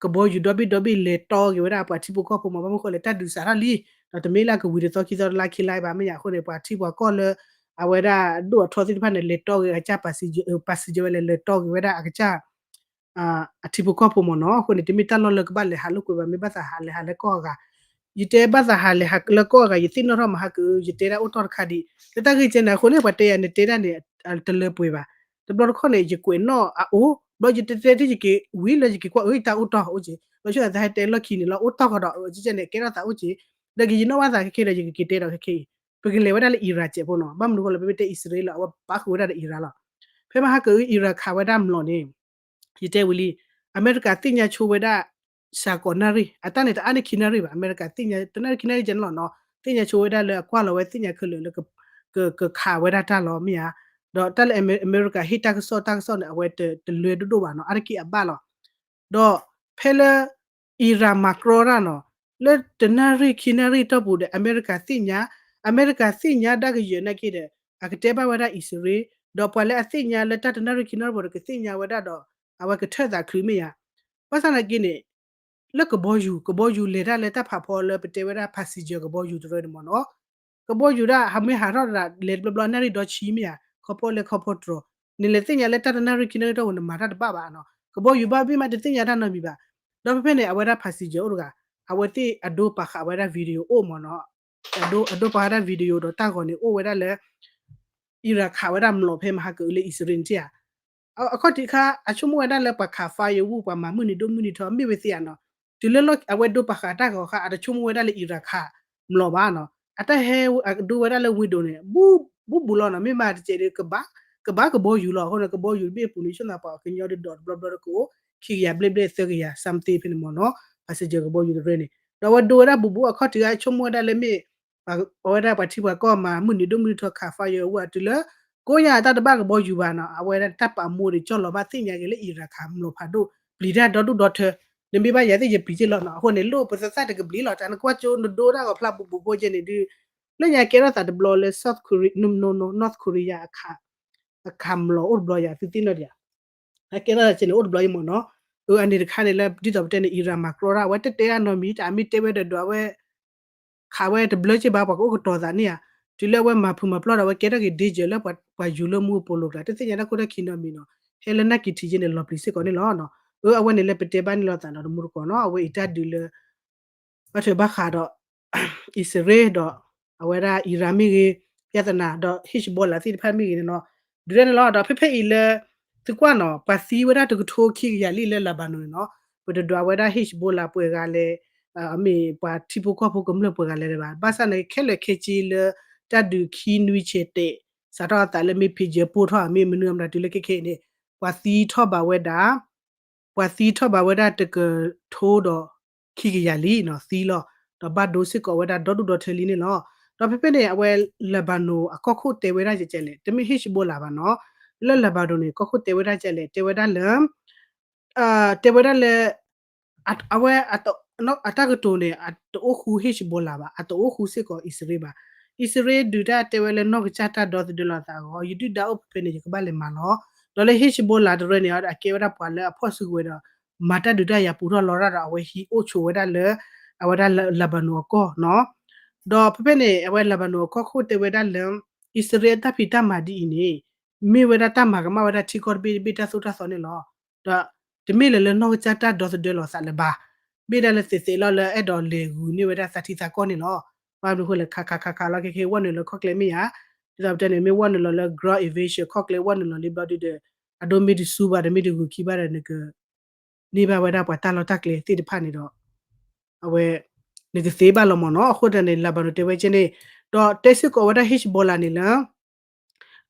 ကဘီယူၤဒီဘ့ၣ်ဒီဘ့ၣ် လဲၤတီဂ့ၤဝဲဒၣ်ပှၤထံဖိကီၢ်ဖိမ့ၢ် ဘၣ်မနုၤအဃိလဲၣ် တၢ်ဒုးစးထီၣ်လံ, ဒီးတမ့ၢ်လၢကဝံၤတသီခံသီတလါခံလါဘၣ် မ့ၢ်ညါအဃိန့ၣ် ပှၤထံပှၤကီၢ်လၢ အဝဲဒၣ်ဒိၣ်အထီသ့ၣ်တဖၣ်န့ၣ် လဲၤတီဂ့ၤအကစၢ် passenger passenger ဝဲလဲၤလဲၤတီဂ့ၤဝဲဒၣ်အကစၢ် အထံဖိကီၢ်ဖိမ့ၢ်နီၤ, အဃိန့ၣ် တမ့ၢ်တၢ်လီၢ်လၢကဘၣ်လဲၤဟးလိာ်ကွဲဘၣ်, မ့ၢ်ဘၣ်သးဟးလဲၤဟးလၢကီၢ်အဂၤ, ယတဲဘၣ်သးဟးလဲၤဟးလၢကီၢ်အဂၤ ယသ့ၣ်နီၣ်ထီၣ်မးဟးက ယတဲဒၣ်အိၣ်တီၢ်တခါဒံး, လၢတၢ်ဂ့ၢ်ကဲန့ၣ် အဃိန့ၣ် ပှၤတဲယၤန့ၣ်တဲဒၣ်န့ၣ် တလၢပှဲၤဘၣ်, တဘျီတခီၣ်န့ၣ် ယကွဲးနီၣ်အအိၣ်, ဘျီယတဲတဲဒ်ယက့ၤဝံၤလၢယက့ၤကွၢ်အၢ ယတၢ်အိၣ်တီၢ်အိၣ်က့ၤ, ဘျီဆၢသးဟဲတဲလီၢ်ခံန့ၣ်လီၤ အိၣ်တီၢ်ကဒီး အကဲန့ၣ် ကဲထီၣ်သးအိၣ်က့ၤ, ဒီးက့ၤယနီၣ်ဘၣ်သးခဲခဲဒီး ယကက့ၤတဲဒီးခဲခဲအံၤ, ပကလဲၤဝဲဒၣ်လၢ Iran စဲးဖိနီၤ, ဘၣ်မနုၤအဃိလဲၣ် ပမ့ၢ်တဲအံၣ်စရ့လးလီၤ အဝဲပာ်ဃုာ်ဝဲဒၣ်ဒီး Iran လီၤ, ဖဲမဟါက Iran ခးဝဲဒၣ်မျိာ်န့ၣ် ယတဲဝံၤလံ, အမဲရကၤသ့ၣ်ညါဆိဝဲဒၣ် စှၤကိးနၣ်ရံၣ်, အတၢ်န့ၣ်တအါန့ၢ်ခံနၣ်ရံၣ်ဘၣ်, အမဲရကၤသ့ၣ်ညါ တနၣ်ရံၣ်ခံနၣ်ရံၣ်ကဲန့ၣ်လီၤနီၤ, သ့ၣ်ညါဆိဝဲဒၣ်လၢအကွၢ်လီၤဝဲသ့ၣ်ညါခဲလၢာ်လၢ ကခးဝဲဒၣ်တၢ်လီၤမ့ၢ်ဧါ, ဒီးတၢ်လၢအမဲရကၤဟ့ၣ်တၢ်ကစီၣ် တၢ်ကစီၣ်န့ၣ် အဝဲတလၢဒိၣ်ဒိၣ်ဘၣ်နီၤ, အါတက့ၢ်အဘၣ်လီၤ, ဒီးဖဲလၢ Iran မၤကြီတၢ်နီၤ, လၢတနၣ်ရံၣ်ခံနၣ်ရံၣ်တီၢ်ပူၤဒီး အမဲရကၤသ့ၣ်ညါ, အမဲရကၤသ့ၣ်ညါဒၣ်ကယၢၤနာ်က့ဒီး အကတဲဘၣ်ဝဲဒၣ်အံၣ်စရ့လး, ဒီးပှၤလၢအသ့ၣ်ညါလၢတၢ်တနၣ်ရံၣ်ခံနၣ်ရံၣ်ပူၤဒီး ကသ့ၣ်ညါဝဲဒၣ်ဒီး အဝဲကထၢၣ်သးချုးမ့ၢ်ဧါ, ဘၣ်ဆၣ်သနာ်က့န့ၣ် လၢကဘီယူၤ, ကဘီယူၤလဲၤတၢ်လၢတၢ်ဖးဖီလၢပတဲဝဲဒၣ် passenger ကဘီယူၤတရၢန့ၣ်မ့ၢ်နီၤ, ကဘီယူၤဒၣ် ဟးမ့ၢ်ဟးထီၣ်ဒၣ်လဲၤတဘျီဘျီနၣ်ရံၣ်ဒီဆံမ့ၢ်ဧါ, ခီဖီလဲၤခီဖီတြီၤ, နလဲၤသ့ၣ်ညါလၢတၢ်တနၣ်ရံၣ်ခံနၣ်ရံၣ်တီၢ်ပူၤ နမၤတၢ်တဘၣ်ဘၣ်နီၤ, ကဘီယူၤဘၣ်ဘ့ၣ်မးတသ့ၣ်ညါတၢ်နီတမံၤဘၣ်, ဒီးဖဲဖဲန့ၣ် အဝဲဒၣ် passenger အိၣ်တဂၤ, အဝဲသ့ၣ်အဒိပာ်ဃာ်ဝဲဒၣ် video အိၣ်မ့ၢ်နီၤ, အဒိပာ်ဃာ်ဒၣ် video ဒီးတၢ်ဂီၤန့ၣ်အိၣ်ဝဲဒၣ်လၢ Iran ခးဝဲဒၣ်မျိာ်ဖဲမဟါကအုးလၢအံၣ်စရ့လးန့ၣ်ဧါ, အခီၣ်ထံးခါ အဆိကမိၣ်ဝဲဒၣ်လၢပှၤခး firewood ပှၤမၤမုၢ်နံၤဒိၣ်မုၢ်နံၤထီ မ့ၢ်ဝဲသ့ဧါနီၤ, တုၤလၢအဝဲဒိပာ်ဃာ်တၢ်ဂီၤခါ အတဆိကမိၣ်ဝဲဒၣ်လၢ Iran ခးမျိာ်ဘၣ်နီၤ, အတၢ်ဟဲဒိဝဲဒၣ်လၢ window န့ၣ် ဘူးဘူးလီၤနီၤ, မ့ၢ်မၤတစဲးဒီး ကဘၣ်ကဘီယူၤလီၤ, အဃိန့ၣ် ကဘီယူၤတဘ့ၣ်အပူၤန့ၣ် ဆိသးပှၤကညီဒီးဒီးတဘျီဘျီဒီးကအိၣ် ခံကယၤဘျဲၣ်ဘျဲၣ်သၢကယၤ something ဖဲန့ၣ်မ့ၢ်နီၤ, passenger ကဘီယူၤတရၢန့ၣ်, ဒီးအဝဲဒိဝဲဒၣ်ဘူးဘူးအခီၣ်ထံးခါ ဆိကမိၣ်ဝဲဒၣ်လၢမ့ၢ် အဝဲဒၣ်ပှၤထံပှၤကီၢ်မၤမုၢ်နံၤဒိၣ်မုၢ်နံၤထီခး firewood တုၤလၢ ကိးညါတၢ်တဘၣ်ကဘီယူၤဘၣ်နီၤ, အဝဲဒၣ်တၢ်ပာ်မူဒံးကၠီၣ်လီၤဘၣ်သ့ၣ်ညါက့ၤလၢ Iran ခးမျိာ်ဖးဒိၣ် ပျံၤတၢ်ဒီဒူၣ်ဒီထၢ, နမ့ၢ်ဘၣ်ယၤသ့ၣ်ယပျံၤက့ၤလီၤနီၤ, အဃိန့ၣ် လိၣ်ပသသၣ်တကဘျံးလီၤ, တၢ်နကွၢ်ကၠိနဒိတၢ်ဂီၤဖျါဘူးဘူးဖိကဲန့ၣ်ဒုး, လၢညါကဲထီၣ်သးတဘျီလၢ South Korea, North Korea အခး အခးမျိာ်အိၣ်တဘျီယၤ သုသ့ၣ်နီၣ်ဒံးဧါ, အကဲထီၣ်သးကဲန့ၣ် အိၣ်တဘျီယံၤမ့ၢ်နီၤ, အန့ၣ်တခါန့ၣ်လၢ ဒ်သိးပတဲန့ၣ် Iran မၤကြီတၢ် အဝဲတတဲအနီတမံၤ တၢ်အမ့ၢ်တဲဝဲဒီးဒီးအဝဲ ခးဝဲတဘျၢက့ဘၣ် ပှၤကအိၣ်ကတီၤသးန့ၣ်ဧါ, တုၤလၢအဝဲမၤဖုးမၤပျီၢ်ဒီး အဝဲကဲထီၣ်က့ၤ danger လၢပှၤယူၤလၢမူအပိာ်လိၤကျါ တသ့ၣ်ညါတၢ်ခိၣ်တၢ်ခံနီတမံၤနီၤ, ဟဲလၢနၢ်က့ၤထံးက့န့ၣ် လီၤပျံၤစ့ၢ်ကီးန့ၣ်လီၤ. အၢ အဝဲန့ၣ်လၢပတဲဘၣ်န့ၣ်လီၤသးနီၤ တမူတကိးနီၤ, အဝဲအံၤတၢ်ဒုးလၢ ဘၣ်ထွဲဘၣ်ဃးဒီး အံၣ်စရ့လးဒီး အဝဲဒၣ် Iran မ့ၢ်ဂ့ၤ, ပြဿနာ ဒီး Hezbollah သ့ၣ်တဖၣ်မ့ၢ်ဂ့ၤန့ၣ်နီၤ, ဒုးဒၣ်န့ၣ်လီၤ. ဒီးဖဲဖဲအံၤလၢ သုကွၢ်နီၤ ပှၤသံဝဲဒၣ်တကထိခံကယၤလံလၢ Lebanon န့ၣ်နီၤ, ပတဒွးဝဲဒၣ် Hezbollah ပှဲၤဂၤလဲၣ်, မ့ၢ်ပှၤထံဖိကီၢ်ဖိကမျၢၢ်ပှဲၤဂၤလဲၣ်ဘၣ်, ဘၣ်ဆၣ်န့ၣ် ခဲလၢာ်ခဲဆ့လၢ တၢ်ဒုးခံနွံဆဲးတဲာ် စးထီၣ်အသးလၢမ့ၢ် ဖံးယဲၢ်ပိၢ်ထီၣ် မ့ၢ်မနုၤအမတၤတုၤလၢခဲခဲအံၤန့ၣ် ပှၤသံထီၣ်ဘၣ်ဝဲဒၣ် ပှၤသံထီၣ်ဘၣ်ဝဲဒၣ်တကထိဒီးခံကယၤလံနီၤ သံလီၤ, ဒီးဘၣ်ဒိစ့ၢ်ကီးဝဲဒၣ်ဒီဒူၣ်ဒီထၢလံန့ၣ်လီၤ. ဒီးဖဲဖဲန့ၣ် အဝဲ Lebanon အကီၢ်ခိၣ်တဲဝဲဒၣ်ကဲလဲၣ်, တမ့ၢ် Hezbollah ဘၣ်နီၤ, လၢ Lebanon န့ၣ် ကီၢ်ခိၣ်တဲဝဲဒၣ်ကဲလဲၣ်, တဲဝဲဒၣ်လၢ တဲဝဲဒၣ်လၢ အဝဲ အတၢ်ကတိၤန့ၣ် အတအိၣ်ဃူ Hezbollah ဘၣ်, အတအိၣ်ဃူစ့ၢ်ကီးအံၣ်စရ့လးဘၣ်. အံၣ်စရ့လးဒုးတၢ်တဲဝဲလၢနီၢ်ကစၢ်တၢ်ဒီသဒၢလီၤသးအဂီၢ် ယဒုၣ်ဒါအိၣ်ဖဲဖဲန့ၣ် ယကဘၣ်လဲၤမၤလီၤ. ဒီးလၢ Hezbollah တရၢန့ၣ် အကဲဝဲဒၣ်ပှၤလၢအဖီၣ်စုကဝဲၤဒီး မၤတၢ်ဒုးတၢ်ယၤပူၤထီၣ်လီၤတၢ်ဒီး အဝဲဟံးအိၣ်ဆိးဝဲဒၣ်လၢ အဝဲဒၣ် Lebanon အကီၢ်နီၤ. ဒီးဖဲဖဲန့ၣ် အဝဲ Lebanon အကီၢ်ခိၣ်တဲဝဲဒၣ်လၢ အံၣ်စရ့လးအတၢ်ဖံးတၢ်မၤဒ်အံၤန့ၣ် မ့ၢ်ဝဲဒၣ်တၢ်မၤကမၣ်ဝဲဒၣ်ထံကီၢ်တဘ့ၣ်တဘ့ၣ်တၢ်သိၣ်တၢ်သီန့ၣ်လီၤ. ဒီးတမ့ၢ်လၢၤလၢနီၢ်ကစၢ်တၢ်ဒီသဒၢလီၤသးလၢၤဘၣ်. မ့ၢ်ဒၣ်လၢသ့ၣ်သ့ၣ်လီၤလၢအဲၣ်ဒိးလဲၤဂုာ်န့ၢ်ဝဲဒၣ်သးထံသးကီၢ်န့ၣ်လီၤ. ဘၣ်မနုၤဃိလဲၣ် ခးခးခးခးလီၤ ခဲခဲဝဲနုာ်လၢခီၣ်ကျဲမ့ၢ်ဧါ. ဒ်သိးပတဲန့ၣ် မ့ၢ်ဝဲနုာ်လီၤလၢ ground invasion ခီၣ်ကျဲဝဲနုာ်လီၤလံဘျီဒုဒီး အဒိမ့ၢ်တစူဘၣ်ဒီးမ့ၢ်တဂုာ်ခံဘၣ်ဒီးနက န့ၢ်ဘၣ်ဝဲဒၣ်ပှၤတၢ်လီၢ်တၢ်ကျဲသ့ၣ်တဖၣ်န့ၣ်ဒီး အဝဲ နကသ့ဘၣ်လီၤမ့ၢ်နီၤ. အဃိတၢ်န့ၣ် Lebanon တဲဝဲကဲန့ၣ် ဒီးတဲစ့ၢ်ကီးဝဲဒၣ် Hezbollah န့ၣ်လၢ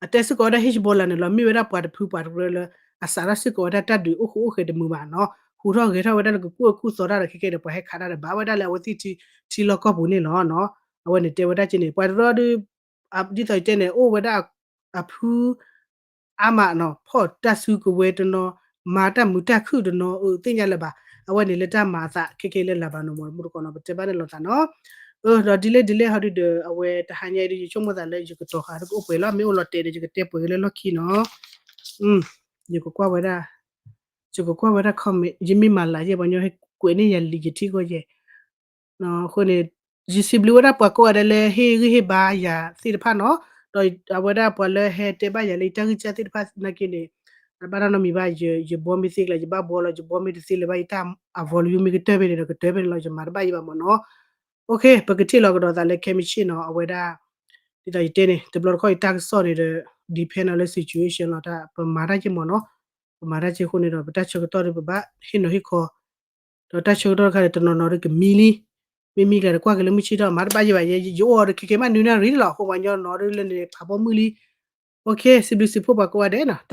အတဲစ့ၢ်ကီးဝဲဒၣ် Hezbollah န့ၣ်လီၤ မ့ၢ်ဝဲဒၣ်ပှၤတဖုပှၤတရၢလၢ အစးထီၣ်စ့ၢ်ကီးဝဲဒၣ်တၢ်ဒုးအိၣ်ဃူအိၣ်ဃဲးတမုာ်ဘၣ်နီၤ. ဟူးထီၣ်ဂဲၤထီၣ်ဝဲဒၣ်လၢကကူၣ်အကူၣ်သီတၢ်ဒီးခဲကဲဒီး ပှၤဟဲခးတၢ်ဒီးဘၣ်ဝဲဒၣ်လၢအဝဲသ့ၣ်ထံလီၢ်ကီၢ်ပူၤန့ၣ်လီၤ. အဝဲန့ၣ်တဲဝဲဒၣ်ကဲန့ၣ် ပှၤတရၢဒုး ဒ်သိးယတဲန့ၣ် အိၣ်ဝဲဒၣ် အဖု အါမးနီၤ ဖီၣ်တၢ်စုကဝဲၤတနီၤ မၤတၢ်မုာ်တၢ်ခုၣ်တနီၤ အသ့ၣ်ညါလၢၤဘၣ်. အဝဲန့ၣ်လၢတၢ်မၤအသးခဲခဲလၢ Lebanon မ့ၢ်တမူတကိးနီၤ ပတဲဘၣ်န့ၣ်လီၤသးနီၤ. ဒီးဒ်လဲၣ်ဒ်လဲၣ်ဟီဒုဒီး အဝဲတဟါညါအံၤဒုး ယဆိကမိၣ်သးလၢယကတီၤဃာ်တကအိၣ်ပှဲၤလီၤ မ့ၢ်အိၣ်လီၤတဲာ်ဒီး ယကတဲပှဲၤက့ၤလၢလီၢ်ခံနီၤ. ယကကွၢ်ဝဲဒၣ် ယကကွၢ်ဝဲဒၣ် comment ယမ့ၢ်မၤလၢယဲ ပှၤညီဟဲကွဲးန့ၢ်ယၤလံယထံၣ်ဂီၢ်ယဲ အဃိန့ၣ် ယစံးဘျုးဝဲဒၣ်ပှၤကိးဂၤဒဲးလၢဟ့ၣ်ဂံၢ်ဟ့ၣ်ဘါယၤသ့ၣ်တဖၣ်နီၤ. ဒီးအဝဲဒၣ်ပှၤလၢဟဲတဲဘၣ်ယၤလၢယတၢ်ဂံၢ်စၢ်သ့ၣ်တဖၣ်နာ်က့န့ၣ် ဘၣ်တၢ်နီတမံၤဘၣ် ယဘီမ့ၢ်သ့ကျါ ယဘၣ်ဘီလီၤ ယဘီမ့ၢ်တသ့လၢၤဘၣ် ယတၢ်အ volume မ့ၢ်ကတၢၢ်ဖဲန့ၣ်ဒီးကတၢၢ်ဖဲန့ၣ်လီၤ ယမၤတဘၣ်ယံၤဘၣ်မ့ၢ်နီၤ. ပကထံၣ်လီၤကဒီးသးလၢခဲမုၢ်ဆ့ၣ်နီၤ အဝဲဒၣ် ဒ်သိးယတဲန့ၣ် တဘျီတခီၣ်အံၤတၢ်ကစီၣ်န့ၣ်ဒီး depend လၢ situation လီၤ တၢ်ပမၤတၢ်က့မ့ၢ်နီၤ. ပမၤတၢ်က့အဃိန့ၣ်ဒီး ပတၢ်ဆၢကတီၢ်ဒီးပဘၣ်ဟ့ၣ်နီၤဟ့ၣ်ခီ ဒီးတၢ်ဆၢကတီၢ်တခါန့ၣ် တနီၤနီၤဒီးကမံလံ မ့မံကျါဒီးကွၢ်က့ၤလၢမုၢ်ဆ့ၣ်ထီၣ် မၤတဘၣ်ယံၤဘၣ် ယအိၣ်အီၤဒီးခဲကဲမးနွံနၣ်ရံၣ်လီၤ အဃိပှၤညီနီၤဒ်လၢန့ၣ်ဖးဘီမုၢ်လံ. စံးဘျုးစံးဖှိၣ်ပှၤကိးဂၤဒဲးနီၤ.